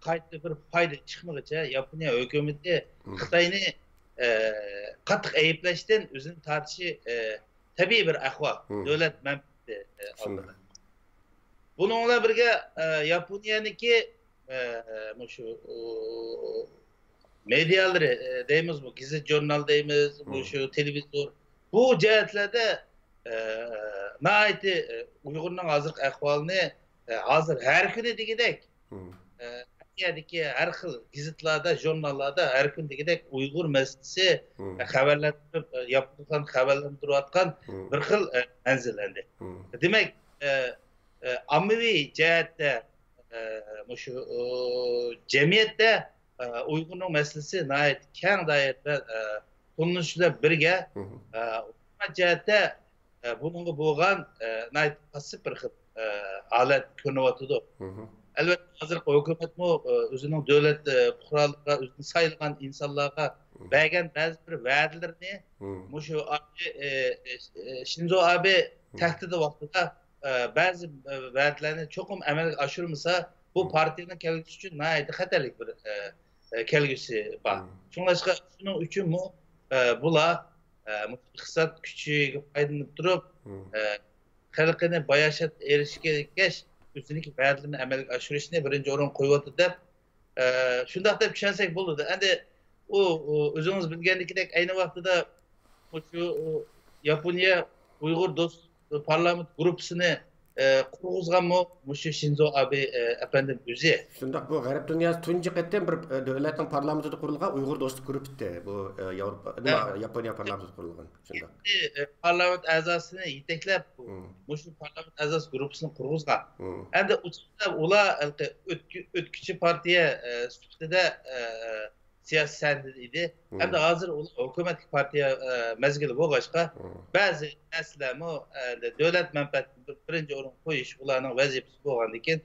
قايتا بىر پايدا چىقمىغىچە ياپونىيە ھۆكۈمىتى خىتاينى، ئە، قاتتىق ئەيىبلەشتىن ئۆزىنى تارتىشى، ئە، تەبىئىي بىر ئەھۋال. دۆلەت مەنپەئەتى، ئە، ئالدىدا. بۇنىڭ بىلەن بىرگە، ئە، ياپونىيەنىڭكى، ئە، مۇشۇ، ئۇ، مېدىيالىرى، ئە، دەيمىزمۇ، گېزىت ژۇرنال دەيمىز، مۇشۇ تېلېۋىزور، بۇ جەھەتلەردە، ئە، ناھايىتى، ئە، ئۇيغۇرنىڭ ھازىرقى ئەھۋالىنى، ئە، ھازىر ھەر كۈنى دېگۈدەك، ئە، ھەر يەردىكى ھەر خىل گېزىتلاردا، ژۇرناللاردا ھەر كۈنى دېگۈدەك ئۇيغۇر مەسىلىسى، ئە، خەۋەرلەندۈرۈپ، ئە، ياپونلارنى خەۋەرلەندۈرۈۋاتقان بىر خىل، ئە، مەنزىللەندى. دېمەك، ئە، ئە، ئاممىۋى جەھەتتە، ئە، مۇشۇ، ئۇ، جەمئىيەتتە، ئە، ئۇيغۇرنىڭ مەسىلىسى ناھايىتى كەڭ دائىرىدە، ئە، تونۇلۇشى بىلەن بىرگە، ئە، ھۆكۈمەت جەھەتتە، ئە، بۇنىڭغا بولغان، ئە، ناھايىتى پاسسىپ بىر خىل، ئە، ھالەت كۆرۈنۈۋاتىدۇ. ئەلۋەتتە، ھازىرقى ھۆكۈمەتمۇ، ئە، ئۆزىنىڭ دۆلەت، ئە، پۇقرالىرىغا، ئۆزىنى سايلىغان ئىنسانلارغا بەرگەن بەزى بىر ۋەدىلىرىنى مۇشۇ ئابې، ئە، ئە، شىنزو ئابې تەھدىتى ۋاقتىدا، ئە، بەزى، ئە، ۋەدىلەرنى چوقۇم ئەمەلگە ئاشۇرمىسا، بۇ پارتىيەنىڭ كەلگۈسى ئۈچۈن ناھايىتى خەتەرلىك بىر، ئە، ئە، كەلگۈسى بار. شۇڭلاشقا شۇنىڭ ئۈچۈنمۇ، ئە، بۇلار، ئە، مۇشۇ ئىقتىساد كۈچىگە پايدىلىنىپ تۇرۇپ، ئە، خەلقىنى باياشات ئېرىشكەچ، ئۆزىنىڭكى ۋەدىلىرىنى ئەمەلگە ئاشۇرۇشنى بىرىنچى ئورۇنغا قويۇۋاتىدۇ دەپ، ئە، شۇنداق دەپ چۈشەنسەك بولىدۇ. ئەمدى ئۇ، ئۇ ئۆزىڭىز بىلگەندىكىدەك، ئەينى ۋاقتىدا مۇشۇ، ئۇ، ياپونىيە ئۇيغۇر دوست پارلامېنت گۇرۇپپىسىنى، ئە، قۇرغۇزغانمۇ مۇشۇ شىنزو ئابې، ئە، ئەپەندىم ئۆزى. شۇنداق، بۇ غەرب دۇنياسى تۇنجى قېتىم بىر، ئە، دۆلەتنىڭ پارلامېنتىدا قۇرۇلغان ئۇيغۇر دوستلۇق گۇرۇپپىسى. بۇ، ئە، ياۋروپا، نېمە، ئە، ياپونىيە پارلامېنتىدا قۇرۇلغان. شۇنداق. ئە، پارلامېنت ئەزاسىنى يېتەكلەپ، مۇشۇ پارلامېنت ئەزاسى گۇرۇپپىسىنى قۇرغۇزغان. ئەمدى ئۇ چاغدا ئۇلار ھېلىقى ئۆتكۈ-، ئۆتكۈچى پارتىيە، ئە، سۈپىتىدە، ئە، سىياسىي سەھنىدە ئىدى. ئەمدى ھازىر ئۇلار ھۆكۈمەتلىك پارتىيە، ئە، مەزگىلى بولغاچقا، بەزى مەسىلىلەرمۇ، ئە، دۆلەت مەنپەئەتىنى بىر-، بىرىنچى ئورۇنغا قويۇش ئۇلارنىڭ ۋەزىپىسى بولغاندىكىن،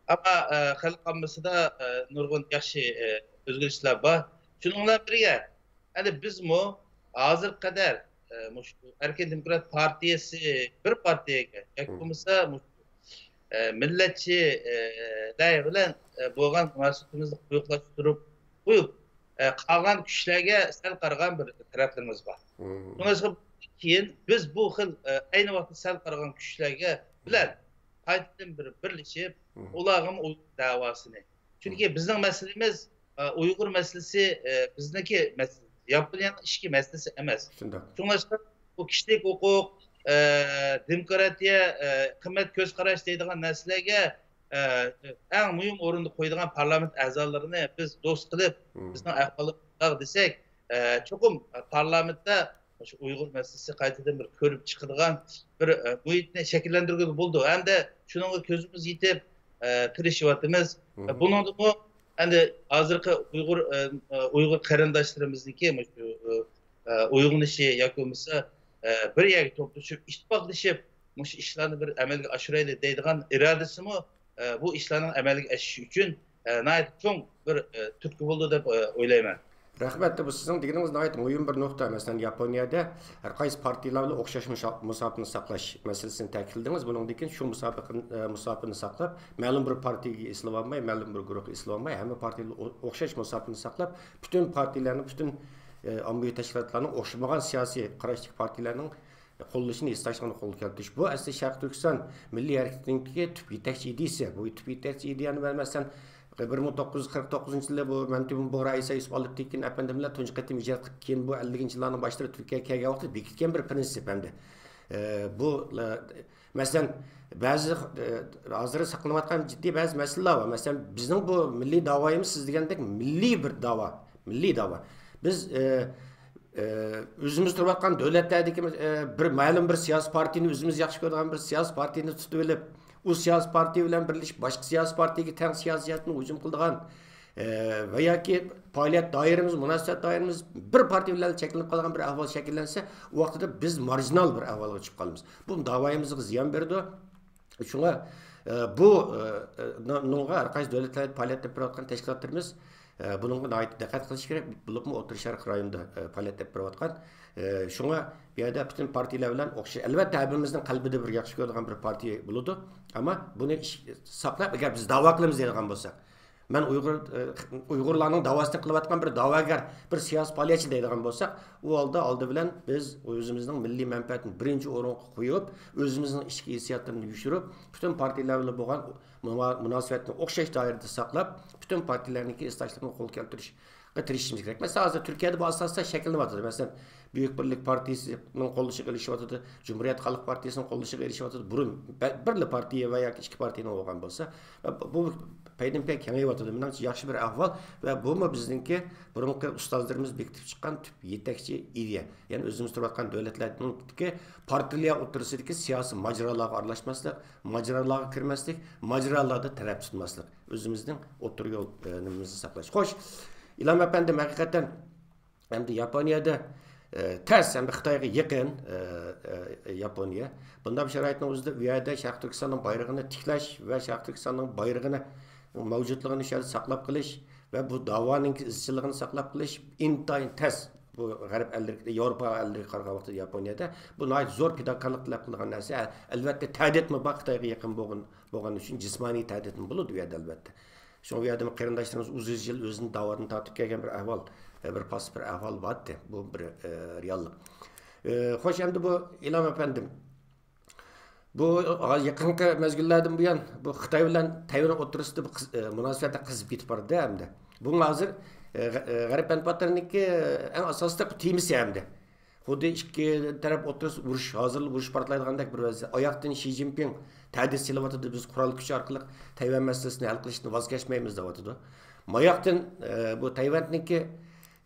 ئەمما، ئە، خەلق ئاممىسىدا، ئە، نۇرغۇن ياخشى، ئە، ئۆزگىرىشلەر بار. شۇنىڭ بىلەن بىرگە، ئەمدى بىزمۇ ھازىرغا قەدەر، ئە، مۇشۇ ئەركىن دېموكرات پارتىيەسى بىر پارتىيەگە ياكى بولمىسا مۇشۇ، ئە، مىللەتچى، ئە، لەر بىلەن، ئە، بولغان مۇناسىۋىتىمىزنى قويۇقلاشتۇرۇپ قويۇپ، ئە، قالغان كۈچلەرگە سەل قارىغان بىر تەرەپلىرىمىز بار. شۇڭلاشقا كېيىن بىز بۇ خىل، ئە، ئەينى ۋاقىتتا سەل قارىغان كۈچلەرگە بىلەن قايتىدىن بىر بىرلىشىپ، ئۇلارغىمۇ ئۇيغۇر دەۋاسىنى. چۈنكى بىزنىڭ مەسىلىمىز، ئە، ئۇيغۇر مەسىلىسى، ئە، بىزنىڭكى مەسىلىسى، ياپونىيەنىڭ ئىچكى مەسىلىسى ئەمەس. شۇنداق. شۇڭلاشقا بۇ كىشىلىك ھوقۇق، ئە، دېموكراتىيە، ئە، قىممەت كۆز قاراش دەيدىغان نەرسىلەرگە، ئە، ئەڭ مۇھىم ئورۇندا قويىدىغان پارلامېنت ئەزالىرىنى بىز دوست قىلىپ، بىزنىڭ ئەھۋالىمىز دېسەك، ئە، چوقۇم پارلامېنتتا شۇ ئۇيغۇر مەسىلىسى قايتىدىن بىر كۆرۈپ چىقىدىغان بىر، ئە، مۇھىتنى شەكىللەندۈرگىلى بولىدۇ. ھەمدە شۇنىڭغا كۆزىمىز يېتىپ، ئە، تىرىشىۋاتىمىز. ئە، بۇنىڭدىمۇ ئەمدى ھازىرقى ئۇيغۇر، ئە، ئە، ئۇيغۇر قېرىنداشلىرىمىزنىڭكى مۇشۇ، ئە، ئە، ئويغىنىشى ياكى بولمىسا، ئە، بىر يەرگە توپلىشىپ، ئىتتىپاقلىشىپ، مۇشۇ ئىشلارنى بىر ئەمەلگە ئاشۇرايلى دەيدىغان ئىرادىسىمۇ، ئە، بۇ ئىشلارنىڭ ئەمەلگە ئېشىشى ئۈچۈن، ئە، ناھايىتى چوڭ بىر، ئە، تۈرتكە بولىدۇ دەپ، ئە، ئويلايمەن. رەھمەت، بۇ سىزنىڭ دېگىنىڭىز ناھايىتى مۇھىم بىر نۇقتا. مەسىلەن، ياپونىيەدە ھەر قايسى پارتىيەلەر بىلەن ئوخشاش مۇشا-، مۇساپىنى ساقلاش مەسىلىسىنى تەكىتلىدىڭىز. بۇنىڭدىن كېيىن شۇ مۇساپىقىن-، ئە، مۇساپىنى ساقلاپ، مەلۇم بىر پارتىيەگە ئېسىلىۋالماي، مەلۇم بىر گۇرۇھقا ئېسىلىۋالماي، ھەممە پارتىيەلەر ئو-، ئوخشاش مۇساپىنى ساقلاپ، پۈتۈن پارتىيەلەرنىڭ، پۈتۈن، ئە، ئاممىۋى تەشكىلاتلارنىڭ ئوخشىمىغان سىياسىي قاراشتىكى پارتىيەلەرنىڭ قوللىشىنى ھېسداشلىقنى قولغا كەلتۈرۈش. بۇ ئەسلى شەرقىي تۈركىستان مىللىي ھەرىكىتىنىڭكى تۈپ يېتەكچى ئىدىيىسى. بۇ تۈپ يېتەكچى ئىدىيەنى مەن، مەسىلەن، بىر مىڭ توققۇز يۈز قىرىق توققۇزىنچى يىلى بۇ مەمتىمىن بۇغرا ئىسا يۈسۈپ ئالپتېكىن ئەپەندىم بىلەن تۇنجى قېتىم ھىجرەت قىلىپ، كېيىن بۇ ئەللىكىنچى يىللارنىڭ باشلىرى تۈركىيەگە كەلگەن ۋاقتىدا بېكىتكەن بىر پىرىنسىپ ئەمدى. ئە، بۇ، ئە، مەسىلەن، بەزى، ئە، ھازىر ساقلىنىۋاتقان جىددىي بەزى مەسىلىلەر بار. مەسىلەن، بىزنىڭ بۇ مىللىي داۋايىمىز سىز دېگەندەك مىللىي بىر داۋا. مىللىي داۋا. بىز، ئە، ئە، ئۆزىمىز تۇرۇۋاتقان دۆلەتلەردىكى، ئە، بىر مەلۇم بىر سىياسىي پارتىيىنى، ئۆزىمىز ياخشى كۆرىدىغان بىر سىياسىي پارتىيىنى تۇتۇۋېلىپ، ئۇ سىياسىي پارتىيە بىلەن بىرلىشىپ، باشقا سىياسىي پارتىيەگە تەڭ سىياسىي جەھەتتىن ھۇجۇم قىلىدىغان، ئە، ۋە ياكى پائالىيەت دائىرىمىز، مۇناسىۋەت دائىرىمىز بىر پارتىيە بىلەن چەكلىنىپ قالغان بىر ئەھۋال شەكىللەنسە، ئۇ ۋاقتىدا بىز مارژىنال بىر ئەھۋالغا چۈشۈپ قالىمىز. بۇ داۋايىمىزغا زىيان بېرىدۇ. شۇڭا، ئە، بۇ، ئە، ئە، نىڭغا ھەر قايسى دۆلەتلەردە پائالىيەت ئېلىپ بېرىۋاتقان تەشكىلاتلىرىمىز، ئە، بۇنىڭغا ناھايىتى دىققەت قىلىشى كېرەك، بولۇپمۇ ئوتتۇرا شەرق رايونىدا، ئە، پائالىيەت ئېلىپ بېرىۋاتقان. ئە، شۇڭا بۇ يەردە پۈتۈن پارتىيەلەر بىلەن ئوخشاش. ئەلۋەتتە، ھەممىمىزنىڭ قەلبىدە بىر ياخشى كۆرىدىغان بىر پارتىيە بولىدۇ. ئەمما بۇنى ئىش-، ساقلاپ، ئەگەر بىز داۋا قىلىمىز دەيدىغان بولساق، مەن ئۇيغۇر، ئە، ئۇيغۇرلارنىڭ داۋاسىنى قىلىۋاتقان بىر داۋاگەر، بىر سىياسىي پائالىيەتچى دەيدىغان بولساق، ئۇ ھالدا ئالدى بىلەن بىز ئۆزىمىزنىڭ مىللىي مەنپەئەتىنى بىرىنچى ئورۇنغا قويۇپ، ئۆزىمىزنىڭ ئىچكى ھېسسىياتلىرىنى يوشۇرۇپ، پۈتۈن پارتىيەلەر بىلەن بولغان مۇنا-، مۇناسىۋەتنى ئوخشاش دائىرىدە ساقلاپ، پۈتۈن پارتىيەلەرنىڭكى ھېسداشلىقىنى قولغا كەلتۈرۈشكە تىرىشىشىمىز كېرەك. مەسىلەن، ھازىر تۈركىيەدە بۇ ئاستا-ئاستا شەكىللىنىۋاتىدۇ. مەسىلەن، بۈيۈك بىرلىك پارتىيىسىنىڭ قوللىشىغا ئېرىشىۋاتىدۇ، جۇمھۇرىيەت خەلق پارتىيىسىنىڭ قوللىشىغا ئېرىشىۋاتىدۇ. بۇرۇن بە-، بىرلا پارتىيە ۋە ياكى ئىككى پارتىيەنىڭ بولغان بولسا، بۇ پەيدىنپەي كېڭىيىۋاتىدۇ. مېنىڭچە، ياخشى بىر ئەھۋال ۋە بۇمۇ بىزنىڭكى بۇرۇنقى ئۇستازلىرىمىز بېكىتىپ چىققان تۈپ يېتەكچى ئىدىيە. يەنى ئۆزىمىز تۇرۇۋاتقان دۆلەتلەرنىڭكى پارتىيەلەر ئوتتۇرىسىدىكى سىياسىي ماجىرالارغا ئارىلاشماسلىق، ماجىرالارغا كىرمەسلىك، ماجىرالاردا تەرەپ تۇتماسلىق. ئۆزىمىزنىڭ ئوتتۇرا يول، ئە، نېمىمىزنى ساقلاش. خوش، ئىلھام ئەپەندىم، ھەقىقەتەن ئەمدى ياپونىيەدە، ئە، تەس، ئەمدى خىتايغا يېقىن، ئە، ئە، ياپونىيە. بۇنداق بىر شارائىتنىڭ ئۆزىدە ئۇ يەردە شەرقىي تۈركىستاننىڭ بايرىقىنى تىكلەش ۋە شەرقىي تۈركىستاننىڭ بايرىقىنى، مەۋجۇتلۇقىنى شۇ يەردە ساقلاپ قېلىش ۋە بۇ داۋانىڭ ئىزچىللىقىنى ساقلاپ قېلىش ئىنتايىن تەس. بۇ غەرب ئەللىرى، ياۋروپا ئەللىرىگە قارىغان ۋاقىتتا ياپونىيەدە بۇ ناھايىتى زور پىداكارلىق تەلەپ قىلىدىغان نەرسە. ئەلۋەتتە، تەھدىتمۇ بار، خىتايغا يېقىن بولغان، بولغان ئۈچۈن جىسمانىي تەھدىتمۇ بولىدۇ ئۇ يەردە، ئەلۋەتتە. شۇڭا بۇ يەردىمۇ قېرىنداشلىرىمىز ئۇزۇن يىل ئۆزىنى داۋادىن تارتىپ كەلگەن بىر ئەھۋال، بىر پاسسىپ بىر ئەھۋال بارتى. بۇ بىر، ئە، رېئاللىق. ئى، خوش، ئەمدى بۇ ئىلھام ئەپەندىم، بۇ يېقىنقى مەزگىللەردىن بۇيان بۇ خىتاي بىلەن تەيۋەن ئوتتۇرىسىدا بۇ قىز-، ئى، مۇناسىۋەتلەر قىزىپ كېتىپ بارىدۇ ئەمدى. بۇ ھازىر، ئى، غە-، ئى، غەرب مەنپەئەتلىرىنىڭكى ئەڭ ئاساسلىق تېمىسى ئەمدى. خۇددى ئىككى تەرەپ ئوتتۇرىسىدا ئۇرۇش، ھازىرلا ئۇرۇش پارتلايدىغاندەك بىر ۋەزىيەت. ئاياقتىن شى جىنپىڭ تەھدىت سېلىۋاتىدۇ، بىز قورال كۈچ ئارقىلىق تەيۋەن مەسىلىسىنى ھەل قىلىشتىن ۋاز كەچمەيمىز دەۋاتىدۇ. ماياقتىن، ئى، بۇ تەيۋەننىڭكى،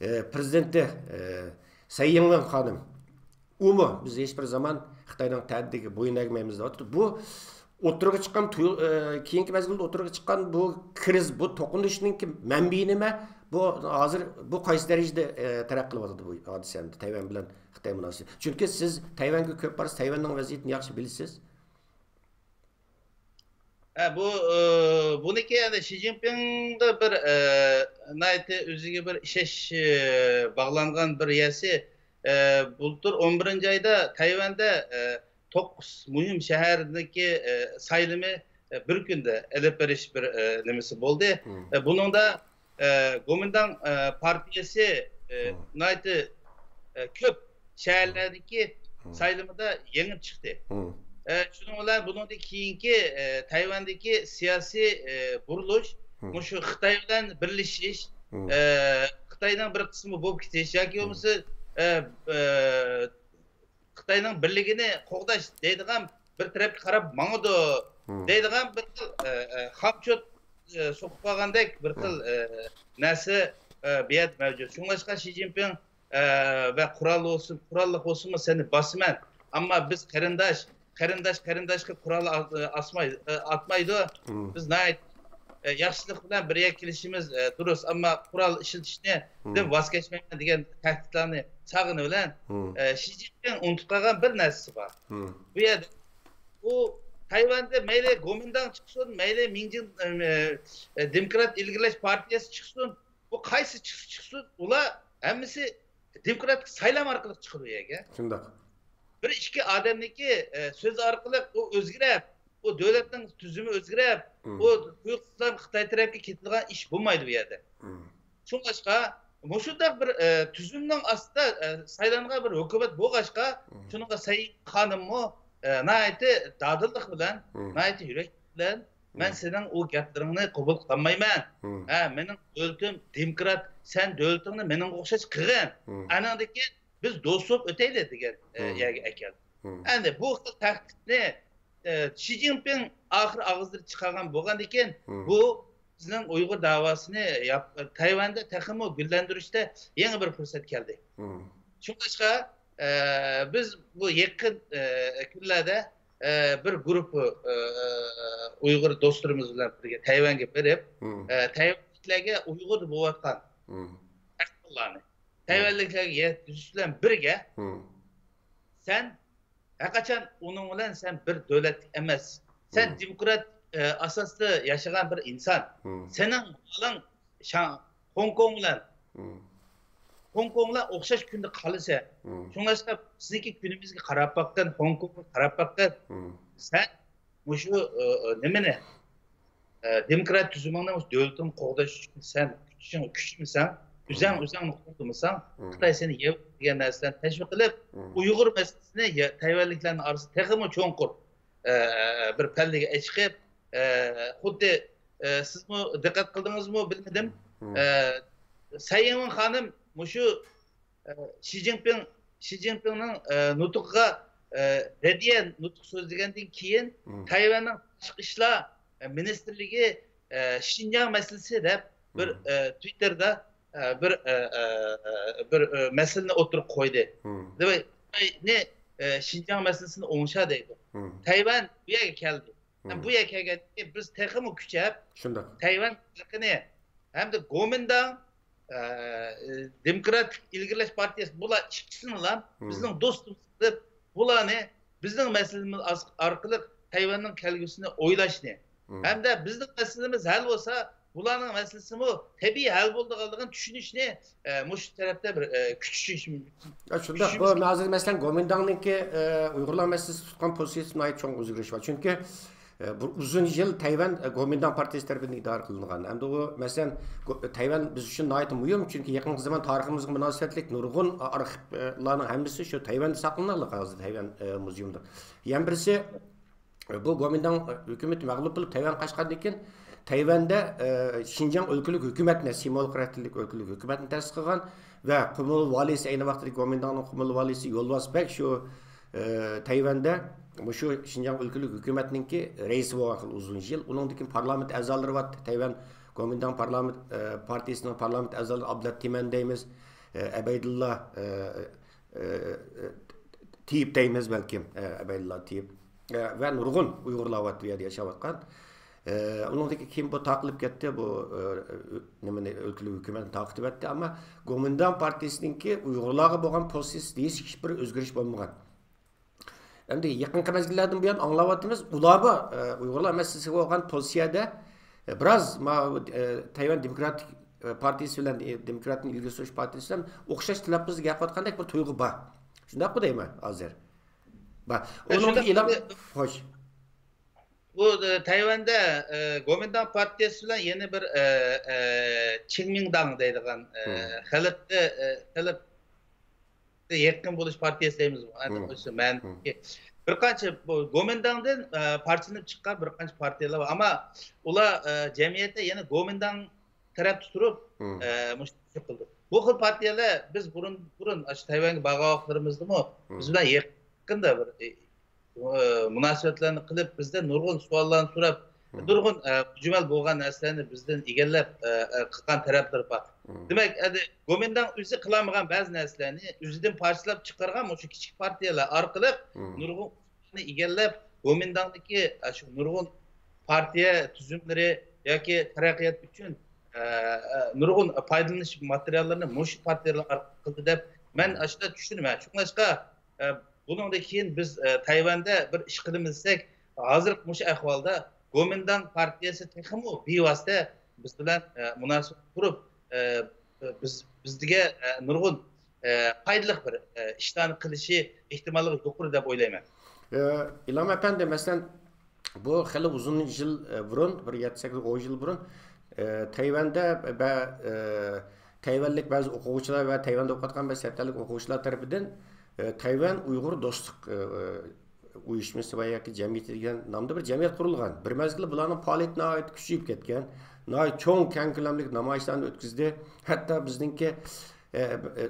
ئى، پرېزىدېنتى، ئى، سەي يىڭۋېن خانىم، ئۇمۇ بىز ھېچ بىر زامان خىتاينىڭ تەھدىتىگە بويۇن ئەگمەيمىز دەۋاتىدۇ. بۇ ئوتتۇرىغا چىققان تۇيۇ-، ئى، كېيىنكى مەزگىلدە ئوتتۇرىغا چىققان بۇ كىرىز، بۇ توقۇنۇشنىڭكى مەنبىيى نېمە؟ بۇ ھازىر بۇ قايسى دەرىجىدە، ئى، تەرەققىي قىلىۋاتىدۇ بۇ ھادىسە ئەمدى تەيۋەن بىلەن خىتاي مۇناسىۋىتى؟ چۈنكى سىز تەيۋەنگە كۆپ بارسىز، تەيۋەننىڭ ۋەزىيىتىنى ياخشى بىلىسىز. ھە، بۇ، ئى، بۇنىڭكى يەنە شى جىنپىڭغا بىر، ئى، ناھايىتى ئۆزىگە بىر ئىشەنچ، ئى، باغلانغان بىر يەسى، ئى، بۇلتۇر ئون بىرىنچى ئايدا تەيۋەندە، ئى، توققۇز مۇھىم شەھەرنىڭكى، ئى، سايلىمى، ئى، بىر كۈندە ئېلىپ بېرىش بىر، ئى، نېمىسى بولدى. مم. ئى، بۇنىڭدا، ئى، گومىنداڭ، ئى، پارتىيەسى، ئى، مم. ناھايىتى، ئى، كۆپ شەھەرلەردىكى مم. سايلىمىدا يېڭىپ چىقتى. مم. ئى، شۇنىڭ بىلەن بۇنىڭدىن كېيىنكى، ئى، تەيۋەندىكى سىياسىي، ئى، بۇرۇلۇش مم. مۇشۇ خىتاي بىلەن بىرلىشىش، مم. ئى، خىتاينىڭ بىر قىسمى بولۇپ كېتىش ياكى مم. بولمىسا، ئى، ئى، خىتاينىڭ بىرلىكىنى قوغداش دەيدىغان، بىر تەرەپكە قاراپ ماڭىدۇ مم. دەيدىغان بىر خىل، ئى، ئى، خامچوت، ئى، سوقۇپ قالغاندەك بىر خىل، مم. ئى، نەرسە، ئى، بۇ يەردە مەۋجۇت. شۇڭلاشقا شى جىنپىڭ، ئى، ۋە قورال بولسۇن، قوراللىق بولسىمۇ سېنى باسىمەن. ئەمما بىز قېرىنداش، قېرىنداش قېرىنداشقا قورال ئا-، ئاسماي-، ئاتمايدۇ. مم. بىز ناھايىتى، ئە، ياخشىلىق بىلەن بىر يەرگە كېلىشىمىز، ئە، دۇرۇس، ئەمما قورال ئىشلىتىشنى دىن مم. ۋاز كەچمەيمەن دېگەن تەھدىتلەرنى سالغىنى بىلەن، مم. ئە، شى جىنپىڭ ئۇنتۇپ قالغان بىر نەرسىسى بار. مم. بۇ يەردە ئۇ تەيۋەندە مەيلى گومىنداڭ چىقسۇن، مەيلى مىڭجىن، ئە، ئە، دېموكرات ئىلگىرىلەش پارتىيەسى چىقسۇن، بۇ قايسى چىقسا چىقسۇن، ئۇلار ھەممىسى دېموكراتىك سايلام ئارقىلىق چىقىدۇ يەرگە. شۇنداق. بىر ئىككى ئادەمنىڭكى، ئە، سۆزى ئارقىلىق ئۇ ئۆزگىرەپ، ئۇ دۆلەتنىڭ تۈزۈمى ئۆزگىرەپ، مم. ئۇ تۇيۇقسىزلا خىتاي تەرەپكە كېتىدىغان ئىش بولمايدۇ بۇ يەردە. مم. شۇڭلاشقا، مۇشۇنداق بىر، ئە، تۈزۈمنىڭ ئاستىدا، ئە، سايلانغان بىر ھۆكۈمەت بولغاچقا، مم. شۇنىڭغا سەي خانىممۇ، ئە، ناھايىتى دادىللىق بىلەن، مم. ناھايىتى يۈرەك بىلەن، مەن مم. سېنىڭ ئۇ گەپلىرىڭنى قوبۇل قىلالمايمەن. مم. ھە، مېنىڭ دۆلىتىم دېموكرات، سەن دۆلىتىڭنى مېنىڭغا ئوخشاش قىلغىن. مم. ئانىڭدىن كېيىن بىز دوست بولۇپ ئۆتەيلى دېگەن، ئە، مم. يەرگە ئەكەلدى. مم. ئەمدى بۇ خىل تەھدىتنى، ئە، شى جىنپىڭ ئاخىر ئاغزىدا چىقارغان بولغاندىكىن، مم. بۇ بىزنىڭ ئۇيغۇر داۋاسىنى ياپ-، تەيۋەندە تېخىمۇ گۈللەندۈرۈشتە يېڭى بىر پۇرسەت كەلدى. مم. شۇڭلاشقا، ئە، بىز بۇ يېقىن، ئە، كۈنلەردە، ئە، بىر گۇرۇپپا، ئە، ئۇيغۇر دوستلىرىمىز بىلەن بىرگە تەيۋەنگە بېرىپ، مم. ئە، تەيۋەنلىكلەرگە ئۇيغۇردا بولۇۋاتقان مم. ئەھۋاللارنى مم. تەيۋەنلىكلەرگە يەتكۈزۈش بىلەن بىرگە، مم. سەن ھەرقاچان ئۇنىڭ بىلەن سەن بىر دۆلەتلىك ئەمەس. سەن مم. دېموكرات، ئە، ئاساستا ياشىغان بىر ئىنسان. مم. سېنىڭ بالىڭ شا-، خوڭكوڭ بىلەن، مم. خوڭكوڭ بىلەن ئوخشاش كۈندە قالىسەن. مم. شۇڭلاشقا بىزنىڭكى كۈنىمىزگە قاراپ باققىن، خوڭكوڭغا قاراپ باققىن. مم. سەن مۇشۇ، ئە، ئە، نېمىنى، ئە، دېموكرات تۈزۈمۈڭنى، مۇشۇ دۆلىتىڭنى قوغداش ئۈچۈن سەن كۈچۈڭ كۈچىمىسەڭ، ئۆزەڭ مم. ئۆزەڭنى قوغدىمىساڭ، مم. خىتاي سېنى يەۋېتىدۇ دېگەن نەرسىلەرنى تەشۋىق قىلىپ، مم. ئۇيغۇر مەسىلىسىنى يە-، تەيۋەنلىكلەرنىڭ ئارىسىدا تېخىمۇ چوڭقۇر، ئە، بىر پەللىگە ئەچىقىپ، ئە، خۇددى، ئە، سىزمۇ دىققەت قىلدىڭىزمۇ بىلمىدىم. مم. ئە، سەي يىڭۋېن خانىم مۇشۇ، ئە، شى جىنپىڭ، شى جىنپىڭنىڭ، ئە، نۇتۇقىغا، ئە، رەددىيە نۇتۇق سۆزلىگەندىن كېيىن، مم. تەيۋەننىڭ تاشقى ئىشلار، ئە، مىنىستىرلىكى، ئە، شىنجاڭ مەسىلىسى دەپ بىر، مم. ئە، تۋىتتېردا، ئە، بىر، ئە، ئە، ئە، بىر، ئە، مەسىلىنى ئوتتۇرىغا قويدى. مم. دېمەك، خىتاينى، ئە، شىنجاڭ مەسىلىسىنى ئوڭشا دەيدۇ. مم. تەيۋەن بۇ يەرگە كەلدى. مم. بۇ يەرگە كەلگەندىن كېيىن بىز تېخىمۇ كۈچەپ، شۇنداق. تەيۋەن خەلقىنى ھەمدە گومىنداڭ، ئە، دېموكراتىك ئىلگىرىلەش پارتىيەسى، بۇلار ئىككىسىنىلا مم. بىزنىڭ دوستىمىز قىلىپ، بۇلارنى بىزنىڭ مەسىلىمىز ئاز-، ئارقىلىق تەيۋەننىڭ كەلگۈسىنى ئويلاشنى مم. ھەمدە بىزنىڭ مەسىلىمىز ھەل بولسا، بۇلارنىڭ مەسىلىسىمۇ تەبىئىي ھەل بولىدىغانلىقىنى چۈشىنىشنى، ئە، مۇشۇ تەرەپتە بىر، ئە، كۈچىشىش، يا، شۇنداق. بۇ كۈچىشىمىز ھازىر، مەسىلەن، گومىنداڭنىڭكى، ئە، ئۇيغۇرلار مەسىلىسىدە تۇتقان پوزىتسىيىسىدە ناھايىتى چوڭ ئۆزگىرىش بار. چۈنكى ئە، بىر ئۇزۇن يىل تەيۋەن، ئە، گومىنداڭ پارتىيىسى تەرىپىدىن ئىدارە قىلىنغان. ئەمدى ئۇ، مەسىلەن، گو-، تەيۋەن بىز ئۈچۈن ناھايىتى مۇھىم، چۈنكى يېقىنقى زامان تارىخىمىزغا مۇناسىۋەتلىك نۇرغۇن ئارخىپلارنىڭ ھەممىسى شۇ تەيۋەندە ساقلىنىدىغان ھازىر، تەيۋەن، ئە، مۇزېيۇمىدا. يەنە بىرسى، بۇ گومىنداڭ ھۆكۈمىتى مەغلۇپ بولۇپ، تەيۋەن قاچقاندىن كېيىن، تەيۋەندە، ئە، شىنجاڭ ئۆلكىلىك ھۆكۈمەتنى، سىمۋولىك خاراكتېرلىك ئۆلكىلىك ھۆكۈمەتنى تەسىس قىلغان ۋە قۇمۇل ۋالىيسى، ئەينى ۋاقىتتىكى گومىنداڭنىڭ قۇمۇل ۋالىيسى يولۋاس بەگ شۇ، ئە، تەيۋەندە مۇشۇ شىنجاڭ ئۆلكىلىك ھۆكۈمەتنىڭكى رەئىسى بولغان خېلى ئۇزۇن يىل. ئۇنىڭدىن كېيىن پارلامېنت ئەزالىرى بار، تەيۋەن گومىنداڭ پارلامېنت، ئە، پارتىيىسىنىڭ پارلامېنت ئەزالىرى ئابلەت تىمەن دەيمىز، ئە، ئەبەيدۇللا، ئە، ئە، تېيىپ دەيمىز بەلكىم، ئە، ئەبەيدۇللا تېيىپ، ئە، ۋە نۇرغۇن ئۇيغۇرلار بار بۇ يەردە ياشاۋاتقان. ئە، ئۇنىڭدىن كېيىن بۇ تاقىلىپ كەتتى، بۇ، ئە، نېمىنى، ئۆلكىلىك ھۆكۈمەتنى تارقىتىۋەتتى. ئەمما گومىنداڭ پارتىيىسىنىڭكى ئۇيغۇرلارغا بولغان پوزىتسىيىسىدە ھېچ بىر ئۆزگىرىش بولمىغان. ئەمدى يېقىنقى مەزگىللەردىن بۇيان ئاڭلاۋاتىمىز، ئۇلارمۇ، ئە، ئۇيغۇرلار مەسىلىسىگە بولغان پوزىتسىيەدە، ئە، بىراز ما-، ئە، تەيۋەن دېموكراتىك، ئە، پارتىيىسى بىلەن، ئە، دېموكراتنى ئىلگىرى سۈرۈش پارتىيىسى بىلەن ئوخشاش تەلەپپۇزدا گەپ قىلىۋاتقاندەك بىر تۇيغۇ بار. شۇنداقمۇ دەيمەن ھازىر؟ بار. ئە، ئۇنىڭدىن شۇنداق ئېلان، بولدى. خوش. بۇ، ئە، تەيۋەندە، ئە، گومىنداڭ پارتىيىسى بىلەن يەنە بىر، ئە، ئە، چىڭمىڭداڭ دەيدىغان، ئە، خەلققە، ئە، خەلق يېقىن بولۇش پارتىيىسى دەيمىزغۇ، ئەنە مم. مەنىدىكى. بىر قانچە بۇ گومىنداڭدىن، ئە، پارچىلىنىپ چىققان بىر قانچە پارتىيەلەر بار. ئەمما ئۇلار، ئە، جەمئىيەتتە يەنە گومىنداڭ تەرەپتە تۇرۇپ، مم. ئە، مۇشۇ ئىشنى قىلدى. بۇ خىل پارتىيەلەر بىز بۇرۇن، بۇرۇن ئاشۇ تەيۋەنگە بارغان ۋاقىتلىرىمىزدىمۇ مم. بىز بىلەن يېقىندا بىر، ئە، ئە، مۇناسىۋەتلەرنى قىلىپ، بىزدىن نۇرغۇن سوئاللارنى سوراپ، مم. نۇرغۇن، ئە، مۈجمەل بولغان نەرسىلەرنى بىزدىن ئىگىلەپ، ئە، ئە، قىلغان تەرەپلىرى بار. مم. دېمەك، ئەدى گومىنداڭ ئۆزى قىلالمىغان بەزى نەرسىلەرنى ئۆزىدىن پارچىلاپ چىقارغان مۇشۇ كىچىك پارتىيەلەر ئارقىلىق مم. نۇرغۇن ئىگىلەپ، گومىنداڭدىكى، ئە، شۇ نۇرغۇن پارتىيە تۈزۈملىرى ياكى تەرەققىيات ئۈچۈن، ئە، ئە، نۇرغۇن پايدىلىنىش ماتېرىياللىرىنى مۇشۇ پارتىيەلەر ئارقىلىق قىلدى دەپ مەن مم. ئاشۇنداق چۈشىنىمەن. شۇڭلاشقا، ئە، بۇنىڭدىن كېيىن بىز، ئە، تەيۋەندە بىر ئىش قىلىمىز دېسەك، ھازىرقى مۇشۇ ئەھۋالدا گومىنداڭ پارتىيەسى تېخىمۇ بىۋاسىتە بىز بىلەن، ئە، مۇناسىۋەت قۇرۇپ، ئە، بىز، بىزگە، ئە، نۇرغۇن، ئە، پايدىلىق بىر، ئە، ئىشلارنى قىلىشى ئېھتىماللىقى يۇقىرى دەپ ئويلايمەن. ئە، ئىلھام ئەپەندى، مەسىلەن، بۇ خېلى ئۇزۇن يىل، ئە، بۇرۇن، بىر يەتتە، سەككىز، ئون يىل بۇرۇن، ئە، تەيۋەندە بە-، ئە، تەيۋەنلىك بەزى ئوقۇغۇچىلار ۋە تەيۋەندە ئوقۇۋاتقان بەزى چەت ئەللىك ئوقۇغۇچىلار تەرىپىدىن، ئە، تەيۋەن ئۇيغۇر دوستلۇق، ئە، ئۇيۇشمىسى ۋە ياكى جەمئىيىتى دېگەن نامدا بىر جەمئىيەت قۇرۇلغان. بىر مەزگىلدە بۇلارنىڭ پائالىيىتى ناھايىتى كۈچىيىپ كەتكەن. ناھايىتى چوڭ، كەڭ كۆلەملىك نامايىشلارنى ئۆتكۈزدى. ھەتتا بىزنىڭكى، ئە، ئە، ئە،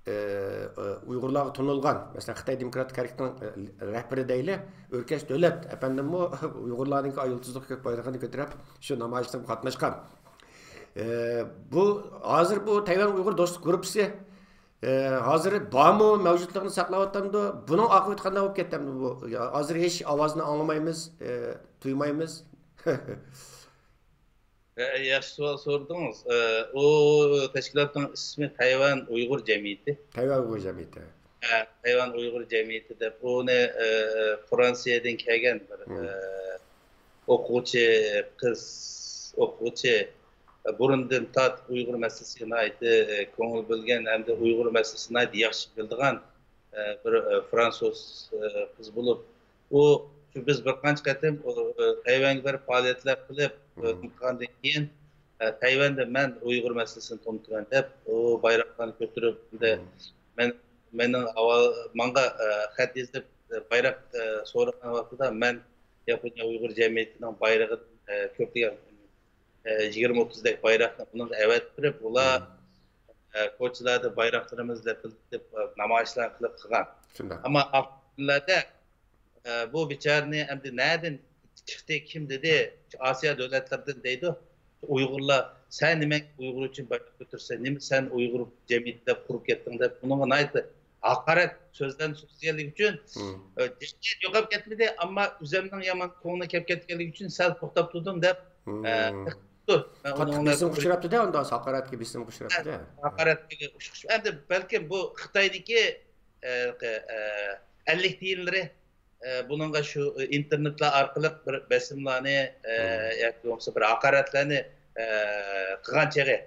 ئە، ئۇيغۇرلارغا تونۇلغان، مەسىلەن، خىتاي دېموكراتىك ھەرىكىتىنىڭ، ئە، رەھبىرى دەيلى، ئۆركەش دۆلەت ئەپەندىممۇ ئۇيغۇرلارنىڭكى ئاي يۇلتۇزلۇق كۆك بايرىقىنى كۆتۈرۈپ، شۇ نامايىشقا قاتناشقان. ئە، بۇ، ھازىر بۇ تەيۋەن ئۇيغۇر دوستلۇق گۇرۇپپىسى، ئە، ھازىر بارمۇ، مەۋجۇتلۇقىنى ساقلاۋاتامدۇ؟ بۇنىڭ ئاقىۋىتى قانداق بولۇپ كەتتى ئەمدى بۇ؟ ھازىر ھېچ ئاۋازىنى ئاڭلىمايمىز، ئە، تۇيمايمىز. ئە، ياخشى سوئال سورىدىڭىز. ئە، ئۇ تەشكىلاتنىڭ ئىسمى تەيۋەن ئۇيغۇر جەمئىيىتى. تەيۋەن ئۇيغۇر جەمئىيىتى. ئە، تەيۋەن ئۇيغۇر جەمئىيىتى دەپ، ئۇنى، ئە، فرانسىيەدىن كەلگەن بىر، مم. ئە، ئوقۇغۇچى قىز، ئوقۇغۇچى، ئە، بۇرۇندىن تارت ئۇيغۇر مەسىلىسىگە ناھايىتى، ئە، كۆڭۈل بۆلگەن ھەمدە ئۇيغۇر مەسىلىسىنى ناھايىتى ياخشى بىلىدىغان، ئە، بىر، ئە، فرانسۇز، ئە، قىز بولۇپ، ئۇ، شۇ بىز بىر قانچە قېتىم، ئۇ، ئە، تەيۋەنگە بېرىپ پائالىيەتلەر قىلىپ، ئە، مم. قىلغاندىن كېيىن، ئە، تەيۋەندە مەن ئۇيغۇر مەسىلىسىنى تونۇتىمەن دەپ، ئۇ بايراقلارنى كۆتۈرۈپ، ھەمدە مم. مەن، مېنىڭ ئاۋۋال ماڭا، ئە، خەت يېزىپ، ئە، بايراق، ئە، سورىغان ۋاقتىدا مەن ياپونىيە ئۇيغۇر جەمئىيىتىنىڭ بايرىقىدىن، ئە، كۆپلىگەن، ئە، يىگىرمە ئوتتۇزدەك بايراقنى ئۇنىڭغا ئەۋەتتۈرۈپ، ئۇلار، مم. ئە، كوچىلاردا بايراقلىرىمىز لەپىلدىتىپ، ئە، نامايىشلار قىلىپ قىلغان. شۇنداق. ئەمما ئاخىرقى كۈنلەردە، ئە، بۇ بىچارىنى ئەمدى نەدىن چىقتى، كىم دېدى، شۇ ئاسىيا دۆلەتلىرىدىن دەيدۇ. ئۇيغۇرلار، سەن نېمە ئۇيغۇر ئۈچۈن بايراق كۆتۈرسەن، نېمە سەن ئۇيغۇر جەمئىيىتى دەپ قۇرۇپ كەتتىڭ دەپ، ئۇنىڭغا ناھايىتى ھاقارەت سۆزلەرنى سۆزلىگەنلىكى ئۈچۈن، مم. ئە، جىددىيەت يوقاپ كەتمىدى، ئەمما ئۆزۈمنىڭ يامان كۆڭلۈم كەپ كەتكەنلىكى ئۈچۈن سەل توختاپ تۇردۇم دەپ، مم. ئە، مەن قاتتىق ئۇنىڭ بېسىمغا ئۇچراپتۇ-دە، ئۇنداق ھاقارەتكە بېسىمغا ئۇچراپتۇ-دە. ھاقارەتكە ئۇچراش. ئەمدى بەلكىم بۇ خىتايدىكى، ئە، ئە، ئەللىك تىيىنلىرى، ئە، بۇنىڭغا شۇ ئىنتېرنېتلار ئارقىلىق بىر بېسىملارنى، ئە، مم. ياكى بولمىسا بىر ھاقارەتلەرنى، ئە، قىلغان چېغى،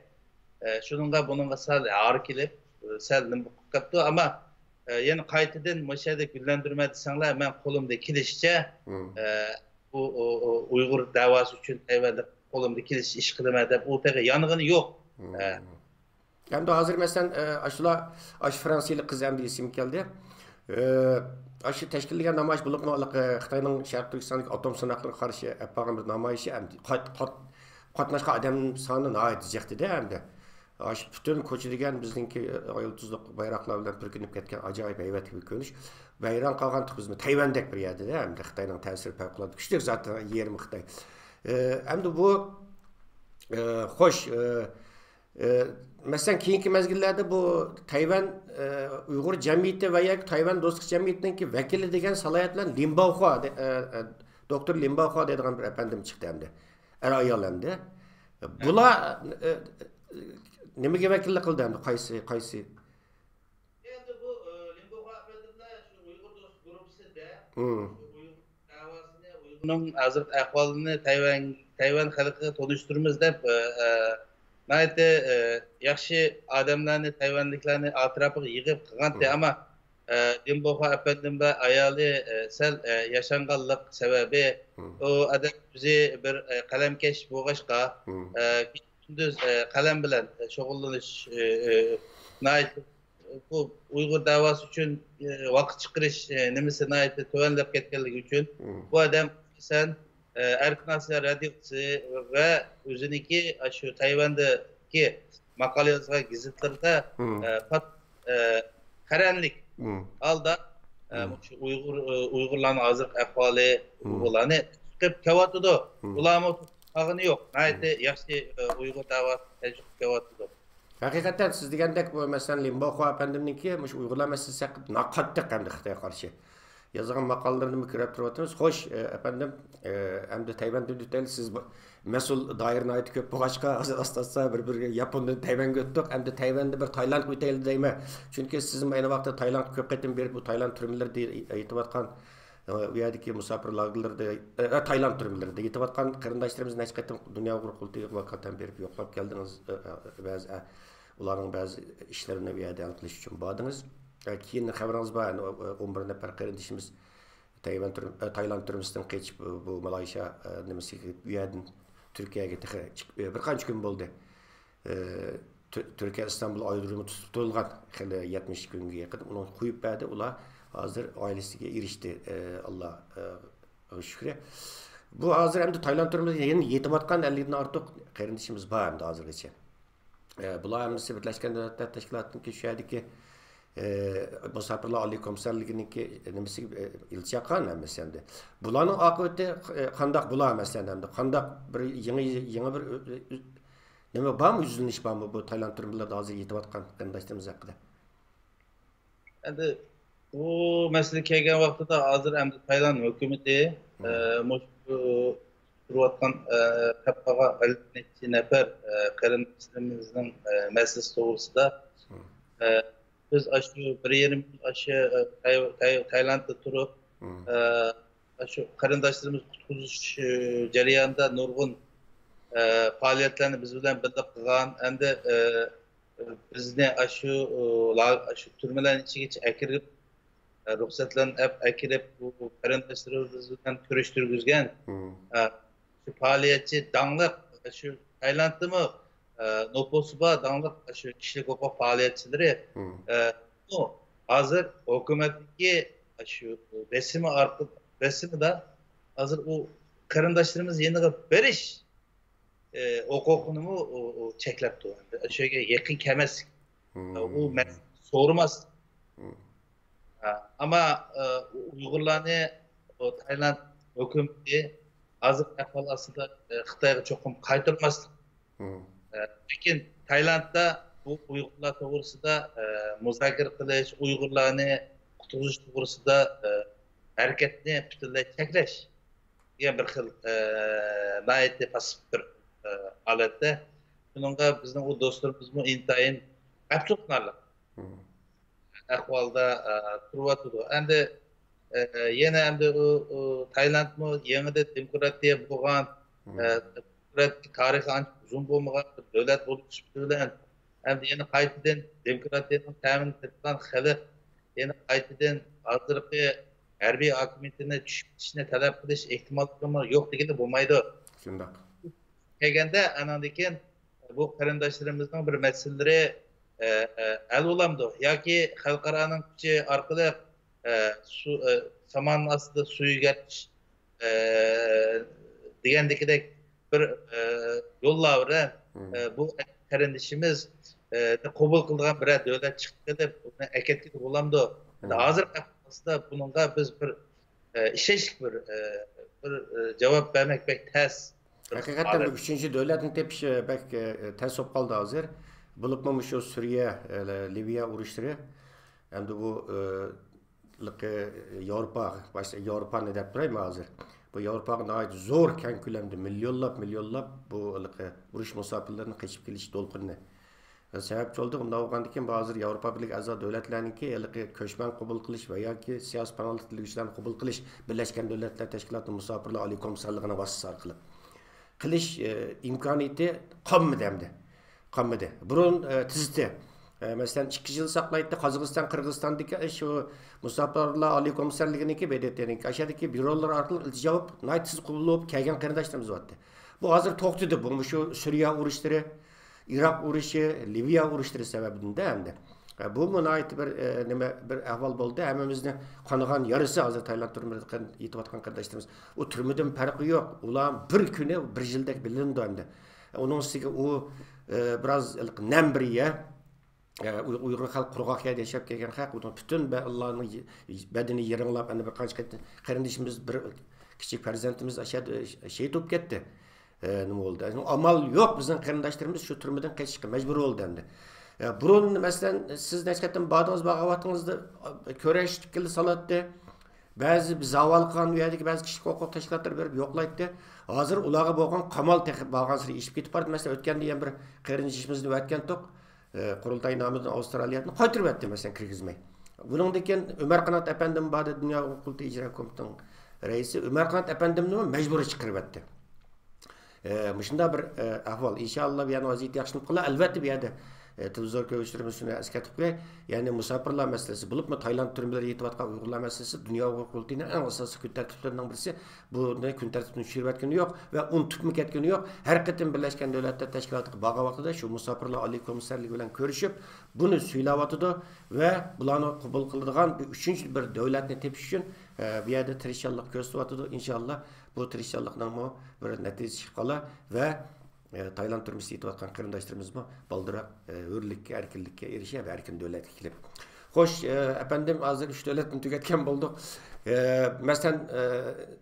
ئە، شۇنىڭغا بۇنىڭغا سەل ھار كېلىپ، سەل نېمە بولۇپ قاپتۇ. ئەمما، ئە، يەنە قايتىدىن مۇشۇ يەردە گۈللەندۈرمە دېسەڭلار، مەن قولۇمدىن كېلىشىچە، مم. ئە، ئۇ، ئۇ، ئۇ ئۇيغۇر دەۋاسى ئۈچۈن تەيۋەندە قولۇمدىن كېلىشىچە ئىش قىلىمەن دەپ ئۇ تېخى يانغىنى يوق. ھە. ئەمدى ھازىر مەسىلەن، ئە، ئاشۇلار، ئاشۇ فرانسىيىلىك قىز ئەمدى ئېسىمگە كەلدى. ئە، ئاشۇ تەشكىللىگەن نامايىش بولۇپمۇ، ھېلىقى خىتاينىڭ شەرقىي تۈركىستاندىكى ئاتوم سىناقلىرىغا قارشى ئېلىپ بارغان بىر نامايىشى ئەمدى قات-، قات-، قاتناشقان ئادەم سانى ناھايىتى جىقتىدە ئەمدى. ئاشۇ پۈتۈن كوچا دېگەن بىزنىڭكى، ئە، يۇلتۇزلۇق بايراقلار بىلەن پۈركىنىپ كەتكەن ئاجايىپ ھەيۋەتلىك بىر كۆرۈنۈش. ۋەيران قالغان بىزمۇ تەيۋەندەك بىر يەردە ئەمدى خىتاينىڭ تەسىرى پەۋقۇلئاددە كۈچلۈك زاتەن يېرىم خىتاي. ئە، ئەمدى بۇ، ئە، خوش، ئە، ئە، مەسىلەن، كېيىنكى مەزگىللەردە بۇ تەيۋەن، ئە، ئۇيغۇر جەمئىيىتى ۋە ياكى تەيۋەن دوستلۇق جەمئىيىتىنىڭكى ۋەكىلى دېگەن سالاھىيەتلەر لىن باۋخۇا دە-، ئە، ئە، دوكتور لىن باۋخۇا دەيدىغان بىر ئەپەندىم چىقتى ئەمدى. ئەر ئايال ئەمدى. بۇلار، ئە، نېمىگە ۋەكىللىك قىلدى ئەمدى؟ قايسى، قايسى؟ ئەمدى بۇ، ئە، لىن باۋخۇا ئەپەندىملەر شۇ ئۇيغۇر دوست گۇرۇپپىسىدە مم. شۇ ئۇيغۇر دەۋاسىنى، ئۇيغۇرنىڭ ھازىرقى ئەھۋالىنى تەيۋەن، تەيۋەن خەلقىگە تونۇشتۇرىمىز دەپ، ئە، ئە، ناھايىتى، ئە، ياخشى ئادەملەرنى، تەيۋەنلىكلەرنى ئەتراپىغا يىغىپ قىلغانتى. مم. ئەمما، ئە، لىن باۋخۇا ئەپەندىم ۋە ئايالى، ئە، سەل، ئە، ياشانغانلىق سەۋەبى، مم. ئۇ ئادەم ئۆزى بىر، ئە، قەلەمكەش بولغاچقا، مم. ئە، كۈندۈز، ئە، قەلەم بىلەن، ئە، شۇغۇللىنىش، ئە، ئە، ناھايىتى بۇ ئۇيغۇر دەۋاسى ئۈچۈن، ئە، ۋاقىت چىقىرىش، ئە، نېمىسى ناھايىتى تۆۋەنلەپ كەتكەنلىكى ئۈچۈن، مم. بۇ ئادەم ئاساسەن، ئە، ئەركىن ئاسىيا رادىيوسى ۋە ئۆزىنىڭكى، ئە، شۇ تەيۋەندىكى ماقالە يازغان گېزىتلىرىدا، مم. ئە، پات-، ئە، قەرەنلىك مم. ھالدا، ئە، مم. شۇ ئۇيغۇر، ئە، ئۇيغۇرلارنىڭ ھازىرقى ئەھۋالى، مم. ئۇيغۇرلارنى چىقىپ كېلىۋاتىدۇ. مم. ئۇلارمۇ قالغىنى يوق. ناھايىتى ياخشى، ئە، ئۇيغۇر دەۋاسى تەشۋىق قىلىۋاتىدۇ. ھەقىقەتەن سىز دېگەندەك بۇ مەسىلەن لىن باۋخۇا ئەپەندىمنىڭكى مۇشۇ ئۇيغۇرلار مەسىلىسى ھەققىدە ناقاتتىق ئەمدى خىتايغا قارشى يازغان ماقالىلىرىنىمۇ كۆرۈپ تۇرۇۋاتىمىز. خوش، ئە، ئەپەندىم، ئە، ئەمدى تەيۋەندىن ئۆتەيلى. سىز بۇ مەسئۇل دائىرە ناھايىتى كۆپ بولغاچقا، ھازىر ئاستا-ئاستا بىر-بىرىگە ياپوندىن تەيۋەنگە ئۆتتۇق. ئەمدى تەيۋەندىن بىر تايلاندقا ئۆتەيلى دەيمەن. چۈنكى سىزمۇ ئەينى ۋاقىتتا تايلاندقا كۆپ قېتىم بېرىپ، بۇ تايلاند تۈرمىلىرىدە يېتىۋاتقان ئە، ئۇ يەردىكى مۇساپىر لاگېرلىرىدا، ئە، ئە، تايلاند تۈرمىلىرىدە يېتىۋاتقان قېرىنداشلىرىمىز نەچچە قېتىم دۇنيا ئۇيغۇر قۇرۇلتىيىغا ۋاكالىتەن بېرىپ يوقلاپ كەلدىڭىز. ئە، ئە، بەزى، ئە، ئۇلارنىڭ بەزى ئىشلىرىنى ئۇ يەردە ھەل قىلىش ئۈچۈن باردىڭىز. ئە، كېيىن خەۋىرىڭىز بار، يەنى، ئە، ئون بىر نەپەر قېرىندىشىمىز تەيۋەن تۈرم-، ئە، تايلاند تۈرمىسىدىن قېچىپ، بۇ، بۇ مالايشىيا، ئە، نېمىسىگە، بۇ يەردىن تۈركىيەگە تېخى چىقىپ، ئە، بىر قانچە كۈن بولدى. ئە، تۈ-، تۈركىيە ئىستانبۇل ئايرودرومى تۇتۇپ تۇرۇلغان خېلى يەتمىش كۈنگە يېقىن. ئۇنى قويۇپ بەردى. ئۇلار ھازىر ئائىلىسىگە ئېرىشتى. ئە، ئاللاغا شۈكرى. بۇ ھازىر ئەمدى تايلاند تۈرمىسىدە يەنە يېتىۋاتقان ئەللىكتىن ئارتۇق قېرىندىشىمىز بار ئەمدى ھازىرغىچە. ئە، بۇلار ھەممىسى بىرلەشكەن دۆلەتلەر تەشكىلاتىنىڭكى شۇ يەردىكى، ئە، مۇساپىرلار ئالىي كومىسسارلىقىنىڭكى نېمىسىگە، ئە، ئىلچى ياققان ھەممىسى ئەمدى. بۇلارنىڭ ئاقىۋىتى، ئە، قانداق بۇلار مەسىلەن ئەمدى؟ قانداق بىر يېڭى، يېڭى بىر، ئۆ-، ئۆ-، نېمە بارمۇ، يۈزلىنىش بارمۇ بۇ تايلاند تۈرمىلىرىدە ھازىر يېتىۋاتقان قېرىنداشلىرىمىز ھەققىدە؟ ئەمدى بۇ مەسىلە كەلگەن ۋاقتىدا ھازىر ئەمدى تايلاند ھۆكۈمىتى، ئە، مۇشۇ تۇرۇۋاتقان، ئە، تاپقاغا ئەللىك نەچچە نەپەر، ئە، قېرىنداشلىرىمىزنىڭ، ئە، مەسىلىسى توغرىسىدا، ئە، بىز ئاشۇ بىر يېرىم يىل ئاشۇ، ئە، تاي-، تاي-، تايلاندتا تۇرۇپ، ئە، ئاشۇ قېرىنداشلىرىمىز قۇتقۇزۇش، ئە، جەريانىدا نۇرغۇن، ئە، پائالىيەتلەرنى بىز بىلەن بىللە قىلغان، ئەمدى، ئە، بىزنى ئاشۇ، ئۇ، لا-، ئاشۇ تۈرمىلەرنىڭ ئىچىگىچە ئەكىرىپ، ئە، رۇخسەتلەرنى ئەپ ئەكىرىپ، بۇ قېرىنداشلىرىمىز بىلەن كۆرۈشتۈرگۈزگەن، ئە، شۇ پائالىيەتچى، داڭلىق، شۇ تايلاندتىمۇ، ئە، نوپۇسى بار داڭلىق شۇ كىشىلىك ھوقۇق پائالىيەتچىلىرى، ئە، ئۇ ھازىر ھۆكۈمەتتىكى شۇ بېسىمى ئارقىلىق، بېسىمىدا ھازىر ئۇ قېرىنداشلىرىمىز يېنىغا بېرىش ئە، ھوقۇقىنىمۇ ئۇ، ئۇ چەكلەپتۇ. شۇ يەرگە يېقىن كەلمەسلىك، ئۇ مەسىلىنى سورىماسلىق. ئە، ئەمما، ئە، ئۇيغۇرلارنى ئۇ تايلاند ھۆكۈمىتى ھازىرقى ئەھۋال ئاستىدا، ئە، خىتايغا چوقۇم قايتۇرماسلىق. ئە، لېكىن تايلاندتا بۇ ئۇيغۇرلار توغرىسىدا، ئە، مۇزاكىرە قىلىش، ئۇيغۇرلارنى قۇتقۇزۇش توغرىسىدا، ئە، ھەرىكەتنى پۈتۈنلەي چەكلەش دېگەن بىر خىل، ئە، ناھايىتى پاسسىپ بىر، ئە، ھالەتتە. شۇنىڭغا بىزنىڭ ئۇ دوستلىرىمىزمۇ ئىنتايىن ئەپسۇسلىنارلىق ئەھۋالدا، ئە، تۇرۇۋاتىدۇ. ئەمدى، ئە، يەنە ئەمدى ئۇ، ئۇ تايلاندمۇ يېڭىدىن دېموكراتىيە بولغان، ئە، دېموكراتىك تارىخى ئانچە ئۇزۇن بولمىغان بىر دۆلەت بولۇپ چىقىشى بىلەن، ئەمدى يەنە قايتىدىن دېموكراتىيەنىڭ تەمىنى تېتىغان خەلق يەنە قايتىدىن ھازىرقى ھەربىي ھاكىمىيىتىنى چۈشۈپ كېتىشىنى تەلەپ قىلىش ئېھتىماللىقىمۇ يوق دېگىلى بولمايدۇ. شۇنداق. كەلگەندە، ئانىڭدىن كېيىن بۇ قېرىنداشلىرىمىزنىڭ بىر مەسىلىلىرى، ئە، ئە، ھەل بولامدۇ؟ ياكى خەلقئارانىڭ كۈچى ئارقىلىق، ئە، سۇ، ئە، سامان ئاستىدا سۆيگەرتىش، ئە، دېگەندىكىدەك بىر، ئە، يوللار بىلەن، ئە، بۇ قېرىندىشىمىز، ئە، قوبۇل قىلىدىغان بىرەر دۆلەت چىقىپ قېلىپ، ئۇنى ئەكەتكىلى بولامدۇ؟ ئەمدى ھازىرقى ئەھۋالدا بۇنىڭغا بىز بىر، ئە، ئىشەنچلىك بىر، ئە، بىر، ئە، جاۋاب بەرمەك بەك تەس. ھەقىقەتەن بۇ ئۈچىنچى دۆلەتنى تېپىش، ئە، بەك، ئە، تەس بولۇپ قالدى ھازىر. بولۇپمۇ مۇشۇ سۈرىيە، ئە، لىۋىيە ئۇرۇشلىرى، ئەمدى بۇ، ئە، لىقى ياۋروپا، باشتا ياۋروپانى دەپ تۇراي مەن ھازىر. بۇ ياۋروپاغا ناھايىتى زور كەڭ كۆلەمدە مىليونلاپ، مىليونلاپ بۇ ھېلىقى ئۇرۇش مۇساپىرلىرىنىڭ قېچىپ كېلىش دولقۇنى سەۋەبچى بولدى. ئۇنداق بولغاندىكىن، بۇ ھازىر ياۋروپا بىرلىكى ئەزا دۆلەتلەرنىڭكى ھېلىقى كۆچمەن قوبۇل قىلىش ۋە ياكى سىياسىي پاناھلىق تىلىگۈچىلەرنى قوبۇل قىلىش بىرلەشكەن دۆلەتلەر تەشكىلاتىنىڭ مۇساپىرلار ئالىي كومىسسارلىقىنىڭ ۋاسىتىسى ئارقىلىق قىلىش، ئە، ئىمكانىيىتى قالمىدى ئەمدى. قالمىدى. بۇرۇن، ئە، تېزىتى، ئە، مەسىلەن، ئىككى يىل ساقلايتتى. قازاقىستان، قىرغىزىستاندىكى، ئە، شۇ مۇساپىرلار ئالىي كومىسسارلىقىنىڭكى، ب د ت نىڭكى، ئاشۇ يەردىكى بيۇرولار ئارقىلىق ئىلتىجا بولۇپ، ناھايىتى تېز قوبۇل بولۇپ كەلگەن قېرىنداشلىرىمىز بارتتى. بۇ ھازىر توختىدى. بۇ مۇشۇ سۈرىيە ئۇرۇشلىرى، ئىراق ئۇرۇشى، لىۋىيە ئۇرۇشلىرى سەۋەبىدىن-دە ئەمدى. ئە، بۇمۇ ناھايىتى بىر، ئە، نېمە، بىر ئەھۋال بولدى. ھەممىمىزنى قانىغان يارىسى ھازىر تايلاند تۈرمىلىرىدە قېرىن-، يېتىۋاتقان قېرىنداشلىرىمىز. ئۇ تۈرمىدىن پەرقى يوق. ئۇلار بىر كۈنى بىر يىلدەك بىلىنىدۇ ئەمدى. ئۇنىڭ ئۈستىگە ئۇ، ئە، بىراز نەم بىر يەر. ئە، ئۇي-، ئۇيغۇر خەلق قۇرغاق يەردە ياشاپ كەلگەن خەق. ئۇنىڭ پۈتۈن بە-، ئۇلارنىڭ ي-، بەدىنى يىرىڭلاپ، ئەنە بىر قانچە قېرىندىشىمىز، بىر كىچىك پەرزەنتىمىز ئاشۇ يەردە شېھىت بولۇپ كەتتى. ئە، نېمە بولدى؟ ئەمما ئامال يوق، بىزنىڭ قېرىنداشلىرىمىز شۇ تۈرمىدىن قېچىشقا مەجبۇر بولدى ئەمدى. ئە، بۇرۇن، مەسىلەن، سىز نەچچە قېتىم باردىڭىز، بارغان ۋاقتىڭىزدا، ئە، كۆرۈشكىلى سالاتتى. بەزى بىز ھاۋالە قىلغان ئۇ يەردىكى بەزى كىشىلىك ھوقۇق تەشكىلاتلىرى بېرىپ يوقلايتتى. ھازىر ئۇلارغا بولغان قامال تېخى بارغانسېرى ئېشىپ كېتىپ بارىدۇ. مەسىلەن، ئۆتكەندە يەنە بىر قېرىندىشىمىزنى ئەۋەتكەنتۇق. ئە، قۇرۇلتاي نامىدىن ئاۋسترالىيەدىن قايتۇرۇۋەتتى، مەسىلەن، كىرگۈزمەي. بۇنىڭدىن كېيىن ئۆمەر قانات ئەپەندىم بار ئىدى، دۇنيا ئۇيغۇر قۇرۇلتىيى ئىجرا كومىتېتىنىڭ رەئىسى. ئۆمەر قانات ئەپەندىمنىمۇ مەجبۇرىي چىقىرىۋەتتى. ئە، مۇشۇنداق بىر، ئە، ئەھۋال. ئىنشائاللا، بۇ يەرنىڭ ۋەزىيىتى ياخشىلىنىپ قالار. ئەلۋەتتە، بۇ يەردە، ئە، تېلېۋىزور كۆرگۈچىلىرىمىز شۇنى ئەسكەرتىپ قوياي. يەنى مۇساپىرلار مەسىلىسى، بولۇپمۇ تايلاند تۈرمىلىرىدە يېتىۋاتقان ئۇيغۇرلار مەسىلىسى دۇنيا ئۇيغۇر قۇرۇلتىيىنىڭ ئەڭ ئاساسىي كۈن تەرتىپلىرىنىڭ بىرسى. بۇنى كۈن تەرتىپتىن چۈشۈرۈۋەتكىنى يوق ۋە ئۇنتۇپمۇ كەتكىنى يوق. ھەر قېتىم بىرلەشكەن دۆلەتلەر تەشكىلاتىغا بارغان ۋاقتىدا شۇ مۇساپىرلار ئالىي كومىسسارلىقى بىلەن كۆرۈشۈپ، بۇنى سۈيلەۋاتىدۇ ۋە بۇلارنى قوبۇل قىلىدىغان بىر ئۈچىنچى بىر دۆلەتنى تېپىش ئۈچۈن، ئە، بۇ يەردە تىرىشچانلىق كۆرسىتىۋاتىدۇ. ئىنشاللا، بۇ تىرىشچانلىقنىڭمۇ بىر نەتىجىسى چىقىپ قالار ۋە، ئە، تايلاند تۈرمىسىدە يېتىۋاتقان قېرىنداشلىرىمىزمۇ بالدۇرراق، ئە، ھۆرلۈككە، ئەركىنلىككە ئېرىشەر ۋە ئەركىن دۆلەتكە كېلىپ. خوش، ئە، ئەپەندىم، ھازىر ئۈچ دۆلەتنى تۈگەتكەن بولدۇق. ئە، مەسىلەن، ئە،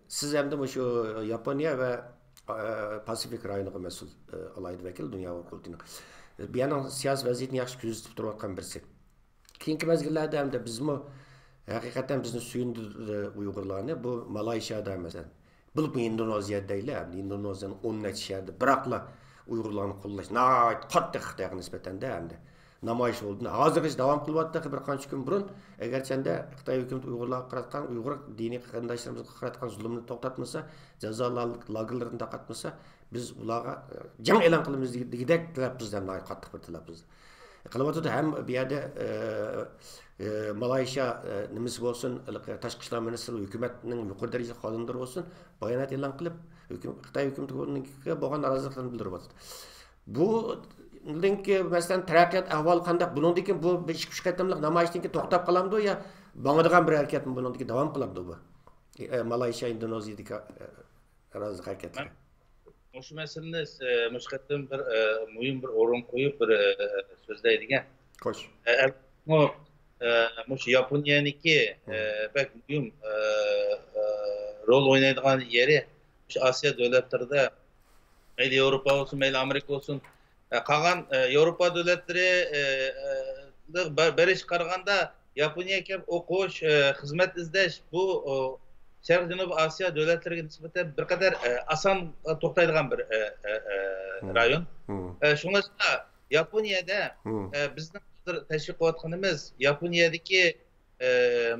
سىز ئەمدى مۇشۇ ياپونىيە ۋە، ئە، پاسىفىك رايونىغا مەسئۇل، ئە، ئالاھىدە ۋەكىل دۇنيا ئۇيغۇر قۇرۇلتىيىنىڭ. بۇ يەرنىڭ سىياسىي ۋەزىيىتىنى ياخشى كۆزىتىپ تۇرۇۋاتقان بىرسى. كېيىنكى مەزگىللەردە ئەمدى بىزمۇ ھەقىقەتەن بىزنى سۆيۈندۈردى ئۇيغۇرلارنى. بۇ مالايشىيادا مەسىلەن، بولۇپمۇ ئىندونېزىيە دەيلى، ئەمدى ئىندونېزىيەنىڭ ئون نەچچە شەھىرىدە بىراقلا ئۇيغۇرلارنى قوللاش ناھايىتى قاتتىق خىتايغا نىسبەتەن-دە ئەمدى نامايىش بولدى. ھازىرغىچە داۋام قىلىۋاتىدۇ، بىر قانچە كۈن بۇرۇن. ئەگەرچەندە خىتاي ھۆكۈمىتى ئۇيغۇرلارغا قاراتقان، ئۇيغۇر دىنىي قېرىنداشلىرىمىزغا قاراتقان زۇلۇمنى توختاتمىسا، جازا لا-، لاگېرلىرىنى تارقاتمىسا، بىز ئۇلارغا، ئە، جەڭ ئېلان قىلىمىز دېگى-، دېگۈدەك تەلەپپۇزدا، ناھايىتى قاتتىق بىر تەلەپپۇزدا قىلىۋاتىدۇ. ھەم بۇ يەردە، ئە، ئە، مالايشىيا، ئە، نېمىسى بولسۇن، ھېلىقى تاشقى ئىشلار مىنىستىرلىقى، ھۆكۈمەتنىڭ يۇقىرى دەرىجىلىك خادىملىرى بولسۇن، بايانات ئېلان قىلىپ، ھۆكۈم-، خىتاي ھۆكۈمىتىگە بولغان نارازىلىقلىرىنى بىلدۈرۈۋاتىدۇ. بۇنىڭكى، مەسىلەن، تەرەققىيات ئەھۋالى قانداق؟ بۇنىڭدىن كېيىن بۇ بىر ئىككى، ئۈچ قېتىملىق نامايىشتىن كېيىن توختاپ قالامدۇ يا ماڭىدىغان بىر ھەرىكەتمۇ بۇنىڭدىن كېيىن داۋام قىلامدۇ بۇ؟ ئە، مالايشىيا، ئىندونېزىيەدىكى، ئە، رازىلىق ھەرىكەتلىرى. مەن مۇشۇ مەسىلىنى، ئە، مۇشۇ قېتىم بىر، ئە، مۇھىم بىر ئورۇن قويۇپ، بىر، ئە، سۆزلەي دېگەن. خوش. ئە، ئەلۋەتتە، ئە، مۇشۇ ياپونىيەنىڭكى، ئە، بەك مۇھىم، ئە، ئە، رول ئوينايدىغان يېرى مۇشۇ ئاسىيا دۆلەتلىرىدە، مەيلى ياۋروپا بولسۇن، مەيلى ئامېرىكا بولسۇن، ئە، قالغان، ئە، ياۋروپا دۆلەتلىرى، ئە، ئە، بە-، بېرىشكە قارىغاندا ياپونىيەگە كېلىپ ئوقۇش، ئە، خىزمەت ئىزدەش، بۇ، ئۇ، شەرقىي جەنۇبىي ئاسىيا دۆلەتلىرىگە نىسبەتەن بىر قەدەر، ئە، ئاسان توختايدىغان بىر، ئە، ئە، ئە، رايون. ئە، شۇڭلاشقا ياپونىيەدە، ئە، بىزنىڭ ھازىر تەشۋىق قىلىۋاتقىنىمىز ياپونىيەدىكى، ئە،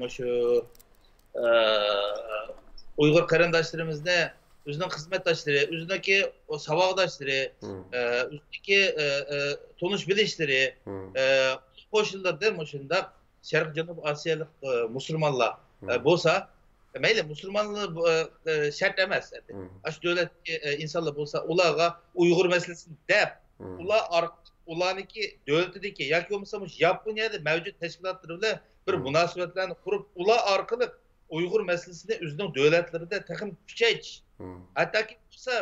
مۇشۇ، ئە، ئۇيغۇر قېرىنداشلىرىمىزنى ئۆزىنىڭ خىزمەتداشلىرى، ئۆزىنىڭكى ساۋاقداشلىرى، ئە، ئۆزىنىڭكى، ئە، ئە، تونۇش بىلىشلىرى، ئە، قوشنىلىرىدىن مۇشۇنداق شەرقىي جەنۇبىي ئاسىيالىق، ئە، مۇسۇلمانلار، ئە، بولسا، مەيلى، مۇسۇلمانلار بۇ، ئە، ئە، شەرت ئەمەس. ئەمدى ئاشۇ دۆلەتتىكى، ئە، ئىنسانلار بولسا، ئۇلارغا ئۇيغۇر مەسىلىسىنى دەپ، ئۇلار ئارق-، ئۇلارنىڭكى دۆلىتىدىكى ياكى بولمىسا مۇشۇ ياپونىيەدە مەۋجۇت تەشكىلاتلىرى بىلەن بىر مۇناسىۋەتلەرنى قۇرۇپ، ئۇلار ئارقىلىق ئۇيغۇر مەسىلىسىنى ئۆزىنىڭ دۆلەتلىرىدە تېخىمۇ كۈچەيتىش. ھەتتاكى بولسا،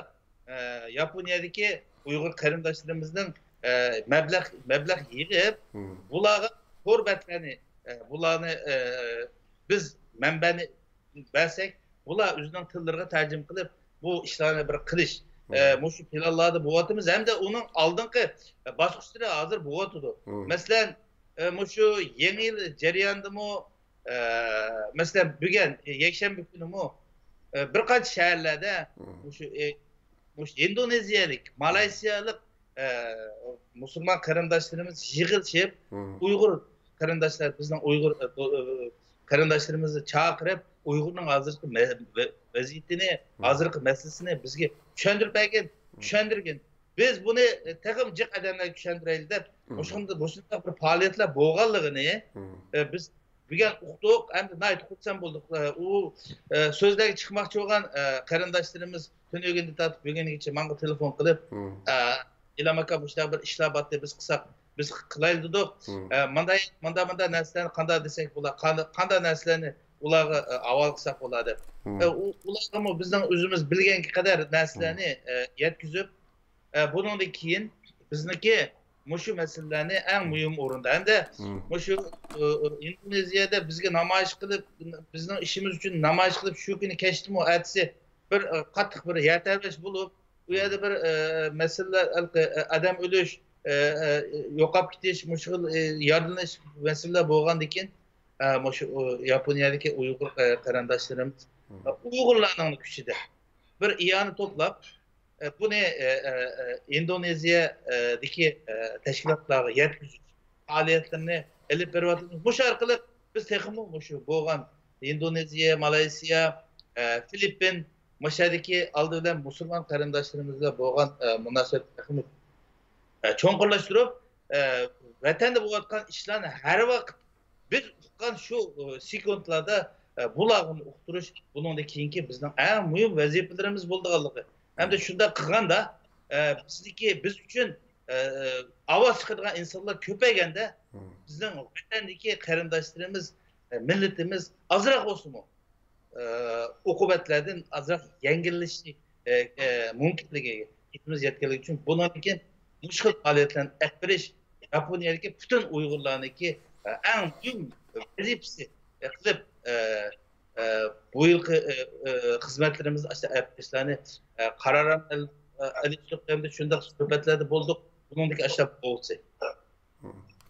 ئە، ياپونىيەدىكى ئۇيغۇر قېرىنداشلىرىمىزنىڭ، ئە، مەبلەغ، مەبلەغ يىغىپ، بۇلارغا تور بەتلەرنى، ئە، بۇلارنى، ئە، بىز مەنبەنى بەرسەك، بۇلار ئۆزىنىڭ تىللىرىغا تەرجىمە قىلىپ، بۇ ئىشلارنى بىر قىلىش، ئە، مۇشۇ پىلانلاردا بولۇۋاتىمىز ھەمدە ئۇنىڭ ئالدىنقى باسقۇچلىرى ھازىر بولۇۋاتىدۇ. مەسىلەن، ئە، مۇشۇ يېڭى يىل جەريانىدىمۇ، ئە، مەسىلەن، بۈگۈن، ئە، يەكشەنبە كۈنىمۇ، ئە، بىر قانچە شەھەرلەردە مۇشۇ، ئە، مۇشۇ ئىندونېزىيەلىك، مالايسىيالىق، ئە، مۇسۇلمان قېرىنداشلىرىمىز يىغىلىشىپ، ئۇيغۇر قېرىنداشلار، بىزنىڭ ئۇيغۇر، ئە، دو-، ئە، قېرىنداشلىرىمىزنى چاقىرىپ، ئۇيغۇرنىڭ ھازىرقى مە-، ۋە-، ۋەزىيىتىنى، ھازىرقى مەسىلىسىنى بىزگە چۈشەندۈرۈپ بەرگىن، چۈشەندۈرگىن. بىز بۇنى، ئە، تېخىمۇ جىق ئادەملەرگە چۈشەندۈرەيلى دەپ، مۇشۇنداق، مۇشۇنداق بىر پائالىيەتلەر بولغانلىقىنى، ئە، بىز بۈگۈن ئۇقتۇق، ئەمدى ناھايىتى خۇرسەن بولدۇق. ئە، ئۇ، ئە، سۆزلەرگە چىقماقچى بولغان، ئە، قېرىنداشلىرىمىز تۈنۈگۈندىن تارتىپ بۈگۈنگىچە ماڭا تېلېفون قىلىپ، ئە، ئىلھام ئاكا، مۇشۇنداق بىر ئىشلار بارتى، بىز قىلساق، بىز قىلايلى دېدۇق. ئە، مانداق، مانداق، مانداق نەرسىلەرنى قانداق دېسەك بولا، قانداق، قانداق نەرسىلەرنى ئۇلارغا، ئە، ھاۋالە قىلساق بولا دەپ. ئە، ئۇ، ئۇلارغىمۇ بىزنىڭ ئۆزىمىز بىلگەنگە قەدەر نەرسىلەرنى، ئە، يەتكۈزۈپ، ئە، بۇنىڭدىن كېيىن بىزنىڭكى مۇشۇ مەسىلىلەرنى ئەڭ مۇھىم ئورۇندا ھەمدە مۇشۇ، ئى، ئى، ئىندونېزىيەدە بىزگە نامايىش قىلىپ، بىزنىڭ ئىشىمىز ئۈچۈن نامايىش قىلىپ، شۇ كۈنى كەچتىمۇ ئەتىسى بىر، ئى، قاتتىق بىر يەر تەۋرەش بولۇپ، ئۇ يەردە بىر، ئى، مەسىلىلەر، ئى، ئادەم ئۆلۈش، ئى، ئى، يوقاپ كېتىش، مۇشۇ خىل، ئى، يارىلىنىش مەسىلىلەر بولغاندىن كېيىن، ئى، مۇشۇ، ئى، ياپونىيەدىكى ئۇيغۇر، ئى، قېرىنداشلىرىمىز، ئى، ئۇيغۇرلارنىڭ كۈچىدە بىر ئىئانە توپلاپ، ئە، بۇنى، ئە، ئە، ئە، ئىندونېزىيەدىكى، ئە، تەشكىلاتلارغا يەتكۈزۈش پائالىيەتلىرىنى ئېلىپ بېرىۋاتىمىز. مۇشۇ ئارقىلىق بىز تېخىمۇ مۇشۇ بولغان ئىندونېزىيە، مالايسىيا، ئە، فىلىپپىن، مۇشۇ يەردىكى ئالدى بىلەن مۇسۇلمان قېرىنداشلىرىمىز بىلەن بولغان، ئە، مۇناسىۋەتنى تېخىمۇ، ئە، چوڭقۇرلاشتۇرۇپ، ئە، ۋەتەندە بولۇۋاتقان ئىشلارنى ھەر ۋاقىت بىز ئۇققان شۇ، ئە، سېكۇنتلاردا، ئە، بۇلارغىمۇ ئۇقتۇرۇش بۇنىڭدىن كېيىنكى بىزنىڭ ئەڭ مۇھىم ۋەزىپىلىرىمىز بولىدىغانلىقى. ھەمدە شۇنداق قىلغاندا، ئە، بىزنىڭكى، بىز ئۈچۈن، ئە، ئاۋاز چىقىدىغان ئىنسانلار كۆپەيگەندە، بىزنىڭ ۋەتەندىكى قېرىنداشلىرىمىز، ئە، مىللىتىمىز ئازراق بولسىمۇ، ئە، ئوقۇبەتلەردىن ئازراق يەڭگىللىشىشى، ئە، ئە، مۇمكىنلىكىگە ئېھتىياجىمىز يەتكەنلىكى ئۈچۈن بۇنىڭدىن كېيىن مۇشۇ خىل پائالىيەتلەرنى ئېلىپ بېرىش ياپونىيەدىكى پۈتۈن ئۇيغۇرلارنىڭكى، ئە، ئەڭ مۇھىم ۋەزىپىسى، ئە، قىلىپ، ئە، ئە، بۇ يىلقى، ئە، ئە، خىزمەتلىرىمىز ئاشۇ ئەپلىكېشنلارنى، ئە، قارارام ئېلىشتۇق ھەمدە شۇنداق سۆھبەتلەردە بولدۇق. بۇنىڭدىكى ئاشۇ بولغۇسى.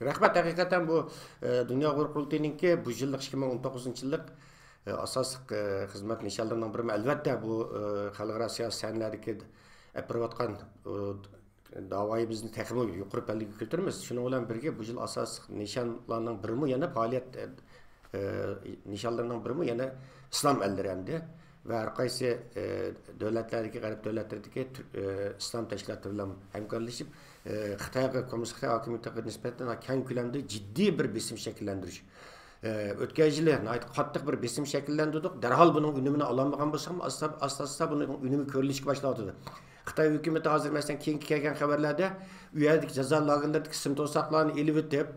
رەھمەت، ھەقىقەتەن بۇ، ئە، دۇنيا ئۇيغۇر قۇرۇلتىيىنىڭكى بۇ يىللىق ئىككى مىڭ ئون توققۇزىنچى يىللىق، ئە، ئاساسلىق، ئە، خىزمەت نىشانلىرىنىڭ بىرى. ئەلۋەتتە، بۇ، ئە، خەلقئارا سىياسىي سەھنىلەردىكى ئېلىپ بېرىۋاتقان، ئە، داۋايىمىزنى تېخىمۇ يۇقىرى پەللىگە كۆتۈرىمىز. شۇنىڭ بىلەن بىرگە، بۇ يىل ئاساسلىق نىشانلارنىڭ بىرىمۇ يەنە پائالىيەت، ئە، ئە، نىشانلىرىنىڭ بىرىمۇ يەنە ئىسلام ئەللىرى ئەمدى ۋە ھەر قايسى، ئە، دۆلەتلەردىكى، غەرب دۆلەتلىرىدىكى تۈر-، ئە، ئىسلام تەشكىلاتلىرى بىلەن ھەمكارلىشىپ، ئە، خىتايغا، كوممۇنىست خىتاي ھاكىمىيىتىگە نىسبەتەن كەڭ كۆلەمدە جىددىي بىر بېسىم شەكىللەندۈرۈش. ئە، ئۆتكەن يىلى ناھايىتى قاتتىق بىر بېسىم شەكىللەندۈردۇق. دەرھال بۇنىڭ ئۈنۈمىنى ئالالمىغان بولساقمۇ، ئاستا، ئاستا، ئاستا بۇنىڭ ئۈنۈمى كۆرۈلۈشكە باشلاۋاتىدۇ. خىتاي ھۆكۈمىتى ھازىر، مەسىلەن، كېيىنكى كەلگەن خەۋەرلەردە ئۇ يەردىكى جازا لاگېرلىرىدىكى سىم توساقلارنى ئېلىۋېتىپ،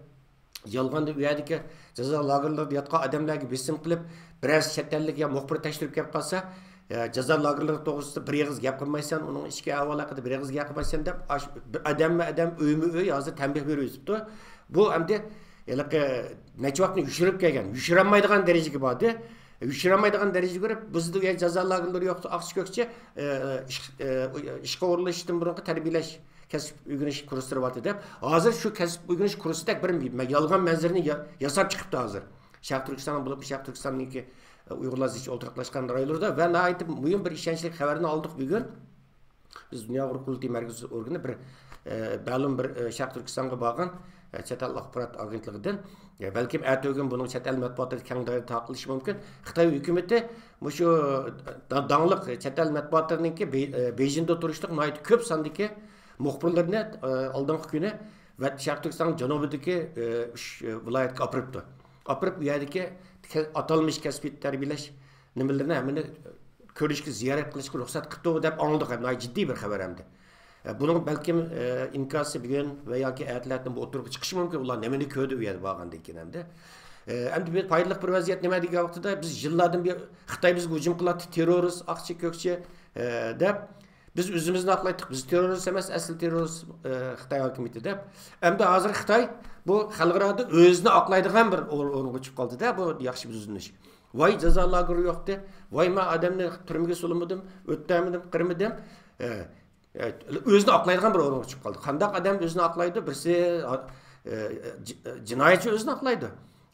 يالغاندا ئۇ يەردىكى جازا لاگېرلىرىدا ياتقان ئادەملەرگە بېسىم قىلىپ، بىرەرسى چەت ئەللىك يا مۇخبىر تەكشۈرۈپ كېلىپ قالسا، ئە، جازا لاگېرلىرى توغرىسىدا بىر ئېغىز گەپ قىلمايسەن، ئۇنىڭ ئىچكى ئەھۋالى ھەققىدە بىر ئېغىز گەپ قىلمايسەن دەپ، ئاش-، بىر ئادەممۇ ئادەم، ئۆيمۇ ئۆي ھازىر تەنبىھ بېرىۋېتىپتۇ. بۇ ئەمدى ھېلىقى نەچچە ۋاقىتنى يوشۇرۇپ كەلگەن، يوشۇرالمايدىغان دەرىجىگە باردى. يوشۇرالمايدىغان دەرىجىگە كىرىپ، بىزدە ئۇ يەر جازا لاگېرلىرى يوقتى، ئاقچى كۆكچى، ئە، ئىش-، ئە، ئىشقا ئورۇنلىشىشتىن بۇرۇنقى تەربىيەلەش، كەسىپ ئۆگىنىش كۇرسلىرى بارتى دەپ، ھازىر شۇ كەسىپ ئۆگىنىش كۇرسىدەك بىر يالغان مەنزىرىنى يا-، ياساپ چىقىپتۇ ھازىر. شەرقىي تۈركىستان بولۇپ، شەرقىي تۈركىستاندىكى، ئە، ئۇيغۇرلار زىچ ئولتۇراقلاشقان رايونلىرىدا ۋە ناھايىتى مۇھىم بىر ئىشەنچلىك خەۋەرنى ئالدۇق بۈگۈن. بىز دۇنيا ئۇيغۇر قۇرۇلتىيى مەركىزىي ئورگىنى بىر، ئە، مەلۇم بىر، ئە، شەرقىي تۈركىستانغا بارغان، ئە، چەت ئەل ئاخبارات ئاگېنتلىقىدىن، ئە، بەلكىم ئەتىگۈن بۇنىڭ چەت ئەل مەتبۇئاتىدا كەڭ دائىرىدە تارقىلىشى مۇمكىن. خىتاي ھۆكۈمىتى مۇشۇ دا-، داڭلىق چەت ئەل مەتبۇئاتلىرىنىڭكى بې-، ئە، بېيجىڭدا تۇرۇشلۇق ناھايىتى كۆپ ساندىكى مۇخبىرلىرىنى، ئە، ئالدىنقى كۈنى ۋە شەرقىي تۈركىستاننىڭ جەنۇبىدىكى، ئە، ئۈچ، ئە، ۋىلايەتكە ئاپىرىپتۇ. ئاپىرىپ، ئۇ يەردىكى كە-، ئاتالمىش كەسپىي تەربىيەلەش نېمىلىرىنى ھەممىنى كۆرۈشكە، زىيارەت قىلىشقا رۇخسەت قىپتۇ دەپ ئاڭلىدۇق. ھەم ناھايىتى جىددىي بىر خەۋەر ئەمدى. ئە، بۇنىڭ بەلكىم، ئە، ئىنكاسى بۈگۈن ۋە ياكى ئەتىلەتىن بۇ ئوتتۇرىغا چىقىشى مۇمكىن. ئۇلار نېمىنى كۆردى ئۇ يەردە بارغاندىن كېيىن ئەمدى. ئە، ئەمدى بىر پايدىلىق بىر ۋەزىيەت نېمە دېگەن ۋاقتىدا، بىز يىللاردىن بۇيان خىتاي بىزگە ھۇجۇم قىلاتتى، تېررورىست، ئاقچى، كۆكچى، ئە، دەپ. بىز ئۆزىمىزنى ئاقلايتتۇق، بىز تېررورىست ئەمەس، ئەسلى تېررورىست، ئە، خىتاي ھاكىمىيىتى دەپ. ئەمدى ھازىر خىتاي بۇ خەلقئارادا ئۆزىنى ئاقلايدىغان بىر ئور-، ئورۇنغا چۈشۈپ قالدى-دە، بۇ ياخشى بىر يۈزلىنىش. ۋاي جازا لاگېرى يوقتى، ۋاي مەن ئادەمنى تۈرمىگە سولىمىدىم، ئۆتتەرمىدىم، قىرمىدىم. ئە، ئە، ئۆزىنى ئاقلايدىغان بىر ئورۇنغا چۈشۈپ قالدى. قانداق ئادەم ئۆزىنى ئاقلايدۇ؟ بىرسى، ئە، جى-، جىنايەتچى ئۆزىنى ئاقلايدۇ.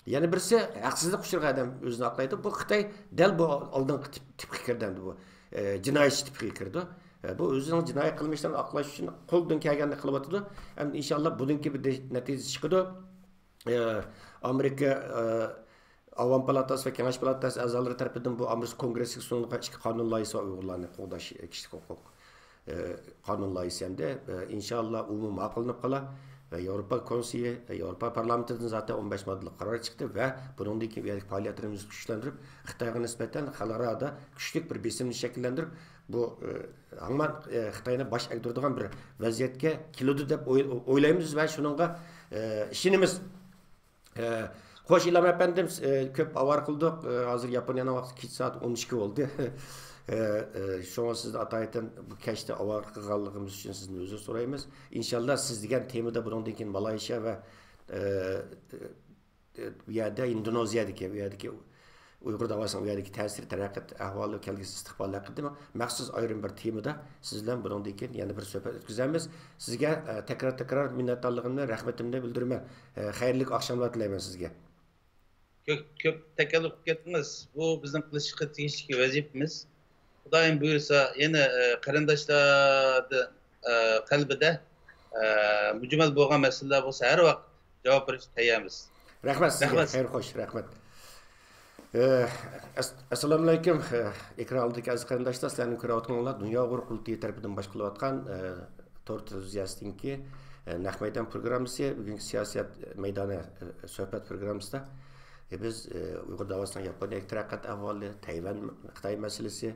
يەنە بىرسى ھەقسىزلىك ئۇچرىغان ئادەم ئۆزىنى ئاقلايدۇ. بۇ خىتاي دەل بۇ ئالدىنقى تىپ-، تىپقا كىردى ئەمدى بۇ. ئە، جىنايەتچى تىپقا كىرىدۇ. ئە، بۇ ئۆزىنىڭ جىنايى قىلمىشلىرىنى ئاقلاش ئۈچۈن قولىدىن كەلگەننى قىلىۋاتىدۇ. ئەمدى ئىنشاللا بۇنىڭكى بىر دە-، نەتىجىسى چىقىدۇ. ئە، ئامېرىكا، ئە، ئاۋام پالاتاسى ۋە كېڭەش پالاتاسى ئەزالىرى تەرىپىدىن بۇ ئامېرىكا كونگرېسسىغا سۇنۇلغان ئىككى قانۇن لايىھىسى بار، ئۇيغۇرلارنى قوغداش، كىشىلىك ھوقۇق، ئە، قانۇن لايىھىسى ئەمدى، ئە، ئىنشاللا ئۇمۇ ماقۇللىنىپ قالا ۋە ياۋروپا كونسېيى، ئە، ياۋروپا پارلامېنتىدىن زاتەن ئون بەش ماددىلىق قارار چىقتى ۋە بۇنىڭدىن كېيىن بۇ يەردىكى پائالىيەتلىرىمىزنى كۈچلەندۈرۈپ، خىتايغا نىسبەتەن خەلقئارادا كۈچلۈك بىر بېسىمنى شەكىللەندۈرۈپ، بۇ، ئە، ھامان، ئە، خىتاينى باش ئەگدۈرىدىغان بىر ۋەزىيەتكە كېلىدۇ دەپ ئوي-، ئويلايمىز ۋە شۇنىڭغا، ئە، ئىشىنىمىز. ئە، خوش، ئىلھام ئەپەندىم، ئە، كۆپ ئاۋارە قىلدۇق. ئە، ھازىر ياپونىيەنىڭ ۋاقتى كېچە سائەت ئون ئىككى بولدى. ئە، ئە، شۇڭا سىزنى ئاتايىتەن بۇ كەچتە ئاۋارە قىلغانلىقىمىز ئۈچۈن سىزدىن ئۆزۈر سورايمىز. ئىنشاللا سىز دېگەن تېمىدا بۇنىڭدىن كېيىن مالايشىيا ۋە، ئە، ئە، ئە، بۇ يەردە ئىندونېزىيەدىكى، بۇ يەردىكى ئۇيغۇر داۋاسىنىڭ ئۇ يەردىكى تەسىرى، تەرەققىيات ئەھۋالى، كەلگۈسى ئىستىقبالى ھەققىدە مەخسۇس ئايرىم بىر تېمىدا سىز بىلەن بۇنىڭدىن كېيىن يەنە بىر سۆھبەت ئۆتكۈزەرمىز. سىزگە، ئە، تەكرار-تەكرار مىننەتدارلىقىمنى، رەھمىتىمنى بىلدۈرىمەن. ئە، خەيرلىك ئاخشاملار تىلەيمەن سىزگە. كۆپ، كۆپ تەكەللۇپ قىلىپ كەتتىڭىز. بۇ بىزنىڭ قىلىشقا تېگىشلىك ۋەزىپىمىز. خۇدايىم بۇيرۇسا، يەنە، ئە، قېرىنداشلاردا، ئە، قەلبىدە، ئە، مۈجمەل بولغان مەسىلىلەر بولسا، ھەر ۋاقىت جاۋاب بېرىشكە تەييارمىز. رەھمەت سىزگە. رەھمەت. خەير خوش، رەھمەت. ئە، ئەس-، ئەسسالامۇئەلەيكۇم، ئە، ئېكران ئالدىدىكى ئەزىز قېرىنداشلار، سىلەرنىڭ كۆرۈۋاتقىنىڭلار دۇنيا ئۇيغۇر قۇرۇلتىيى تەرىپىدىن باشقۇرۇلۇۋاتقان، ئە، تور تېلېۋىزىيەسىنىڭكى، ئە، نەق مەيدان پروگراممىسى، بۈگۈنكى سىياسەت مەيدانى، ئە، سۆھبەت پروگراممىسىدا، ئە، بىز، ئە، ئۇيغۇر داۋاسىنىڭ ياپونىيەدىكى تەرەققىيات ئەھۋالى، تەيۋەن، خىتاي مەسىلىسى،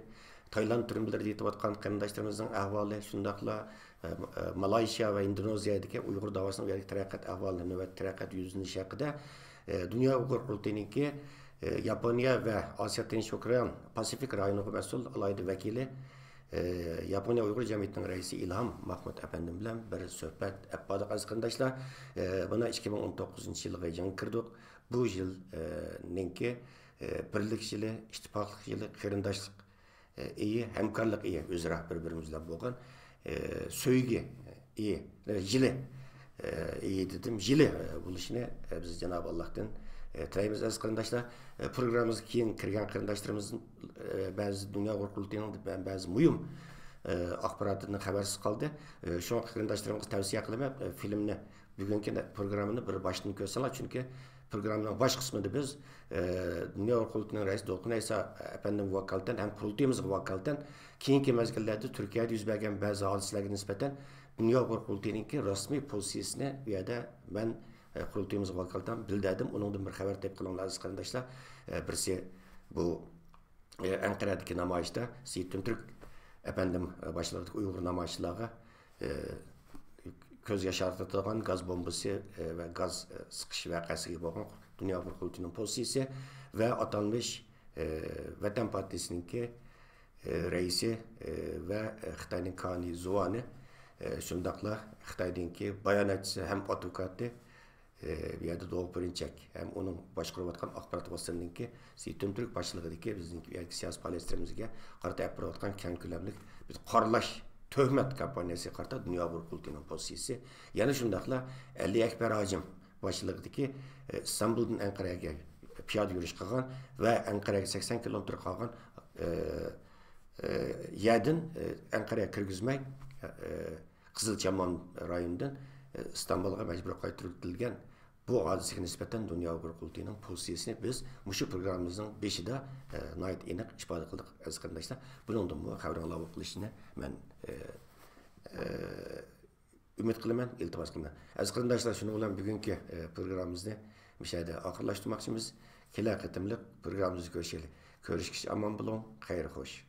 تايلاند تۈرمىلىرىدە يېتىۋاتقان قېرىنداشلىرىمىزنىڭ ئەھۋالى، شۇنداقلا، ئە، ئە، مالايشىيا ۋە ئىندونېزىيەدىكى ئۇيغۇر داۋاسىنىڭ ئۇ يەردىكى تەرەققىيات ئەھۋالى، نۆۋەتتە تەرەققىيات يۈزلىنىشى ھەققىدە، ئە، دۇنيا ئۇيغۇر قۇرۇلتىيىنىڭكى، ئە، ياپونىيە ۋە ئاسىيا تىنچ ئوكيان پاسىفىك رايونىغا مەسئۇل ئالاھىدە ۋەكىلى، ئە، ياپونىيە ئۇيغۇر جەمئىيىتىنىڭ رەئىسى ئىلھام ماخمۇت ئەپەندىم بىلەن بىر سۆھبەت ئەپ باردۇق، ئەزىز قېرىنداشلار. ئە، مانا ئىككى مىڭ ئون توققۇزىنچى يىلغا يېڭى كىردۇق. بۇ يىل، ئە، نىڭكى، ئە، بىرلىك يىلى، ئىتتىپاقلىق يىلى، قېرىنداشلىق، ئە، ئېيى، ھەمكارلىق ئېيى، ئۆزئارا بىر-بىرىمىز بىلەن بولغان، ئە، سۆيگى، ئېيى، يىلى، ئە، ئېيى دېدىم، يىلى، ئە، بولۇشىنى، ئە، بىز جانابى ئاللاھتىن، ئە، تىلەيمىز، ئەزىز قېرىنداشلار. ئە، پروگراممىمىزغا كېيىن كىرگەن قېرىنداشلىرىمىز، ئە، بەزى دۇنيا ئۇيغۇر قۇرۇلتىيىنىڭ بە-، بەزى مۇھىم، ئە، ئاخباراتىدىن خەۋەرسىز قالدى. ئە، شۇڭا قېرىنداشلىرىمغا تەۋسىيە قىلىمەن، ئە، فىلىمنى، بۈگۈنكى پروگراممىنى بىر باشتىن كۆرسەڭلار، چۈنكى پروگراممىنىڭ باش قىسمىدا بىز، ئە، دۇنيا ئۇيغۇر قۇرۇلتىيىنىڭ رەئىسى دولقۇن ئەيسا ئەپەندىمگە ۋاكالىتەن ھەم قۇرۇلتىيىمىزغا ۋاكالىتەن كېيىنكى مەزگىللەردە تۈركىيەدە يۈز بەرگەن بەزى ھادىسىلەرگە نىسبەتەن دۇنيا ئۇيغۇر قۇرۇلتىيىنىڭكى رەسمىي پوزىتسىيىسىنى بۇ يەردە مەن، ئە، قۇرۇلتىيىمىزغا ۋاكالىتەن بىلدۈردۈم. ئۇنىڭدىن بىر خەۋەر تېپىپ قېلىڭلار، ئەزىز قېرىنداشلار. ئە، بىرسى بۇ، ئە، ئەنقەرەدىكى نامايىشتا سېيىت تۈنتۈرك ئەپەندىم، ئە، باشلىقىدىكى ئۇيغۇر نامايىشچىلارغا، ئە، كۆز ياشارتىدىغان گاز بومبىسى، ئە، ۋە گاز، ئە، سىقىش ۋەقەسىگە بولغان دۇنيا ئۇيغۇر قۇرۇلتىيىنىڭ پوزىتسىيىسى ۋە ئاتالمىش، ئە، ۋەتەن پارتىيىسىنىڭكى، ئە، رەئىسى، ئە، ۋە، ئە، خىتاينىڭ كانى زۇۋانى، ئە، شۇنداقلا خىتايدىكى باياناتچىسى ھەم ئادۋوكاتى، ئى، بۇ يەردە دوغۇ پىرىنچەك ھەم ئۇنىڭ باشقۇرۇۋاتقان ئاخبارات ۋاسىتىلىرىنىڭكى، سېيىت تۈنتۈرك باشچىلىقىدىكى بىزنىڭ بۇ يەردىكى سىياسىي پائالىيەتلىرىمىزگە قارىتا ئېلىپ بېرىۋاتقان كەڭ كۆلەملىك بىر قارىلاش، تۆھمەت كامپانىيەسىگە قارىتا دۇنيا ئۇيغۇر قۇرۇلتىيىنىڭ پوزىتسىيىسى. يەنە شۇنداقلا ئەلى ئەكبەر ھاجىم باشچىلىقىدىكى، ئى، ئىستانبۇلدىن ئەنقەرەگە پىيادە يۈرۈش قىلغان ۋە ئەنقەرەگە سەكسەن كىلومېتىر قالغان، ئى، ئى، يەردىن، ئى، ئەنقەرەگە كىرگۈزمەي، ئى، قىزىل چامام رايونىدىن، ئى، ئىستانبۇلغا مەجبۇرىي قايتۇرۇۋېتىلگەن بۇ ھادىسىگە نىسبەتەن دۇنيا ئۇيغۇر قۇرۇلتىيىنىڭ پوزىتسىيىسىنى بىز مۇشۇ پروگراممىمىزنىڭ بېشىدا، ئە، ناھايىتى ئېنىق ئىپادە قىلدۇق، ئەزىز قېرىنداشلار. بۇنىڭدىنمۇ خەۋىرىڭلار بولۇپ قېلىشىنى مەن، ئە، ئە، ئۈمىد قىلىمەن، ئىلتىماس قىلىمەن. ئەزىز قېرىنداشلار، شۇنىڭ بىلەن بۈگۈنكى، ئە، پروگراممىمىزنى، مۇشۇ يەردە ئاخىرلاشتۇرماقچىمىز. كېلەر قېتىملىق پروگراممىمىزدا كۆرۈشەيلى. كۆرۈشكىچە ئامان بولۇڭ. خەير خوش.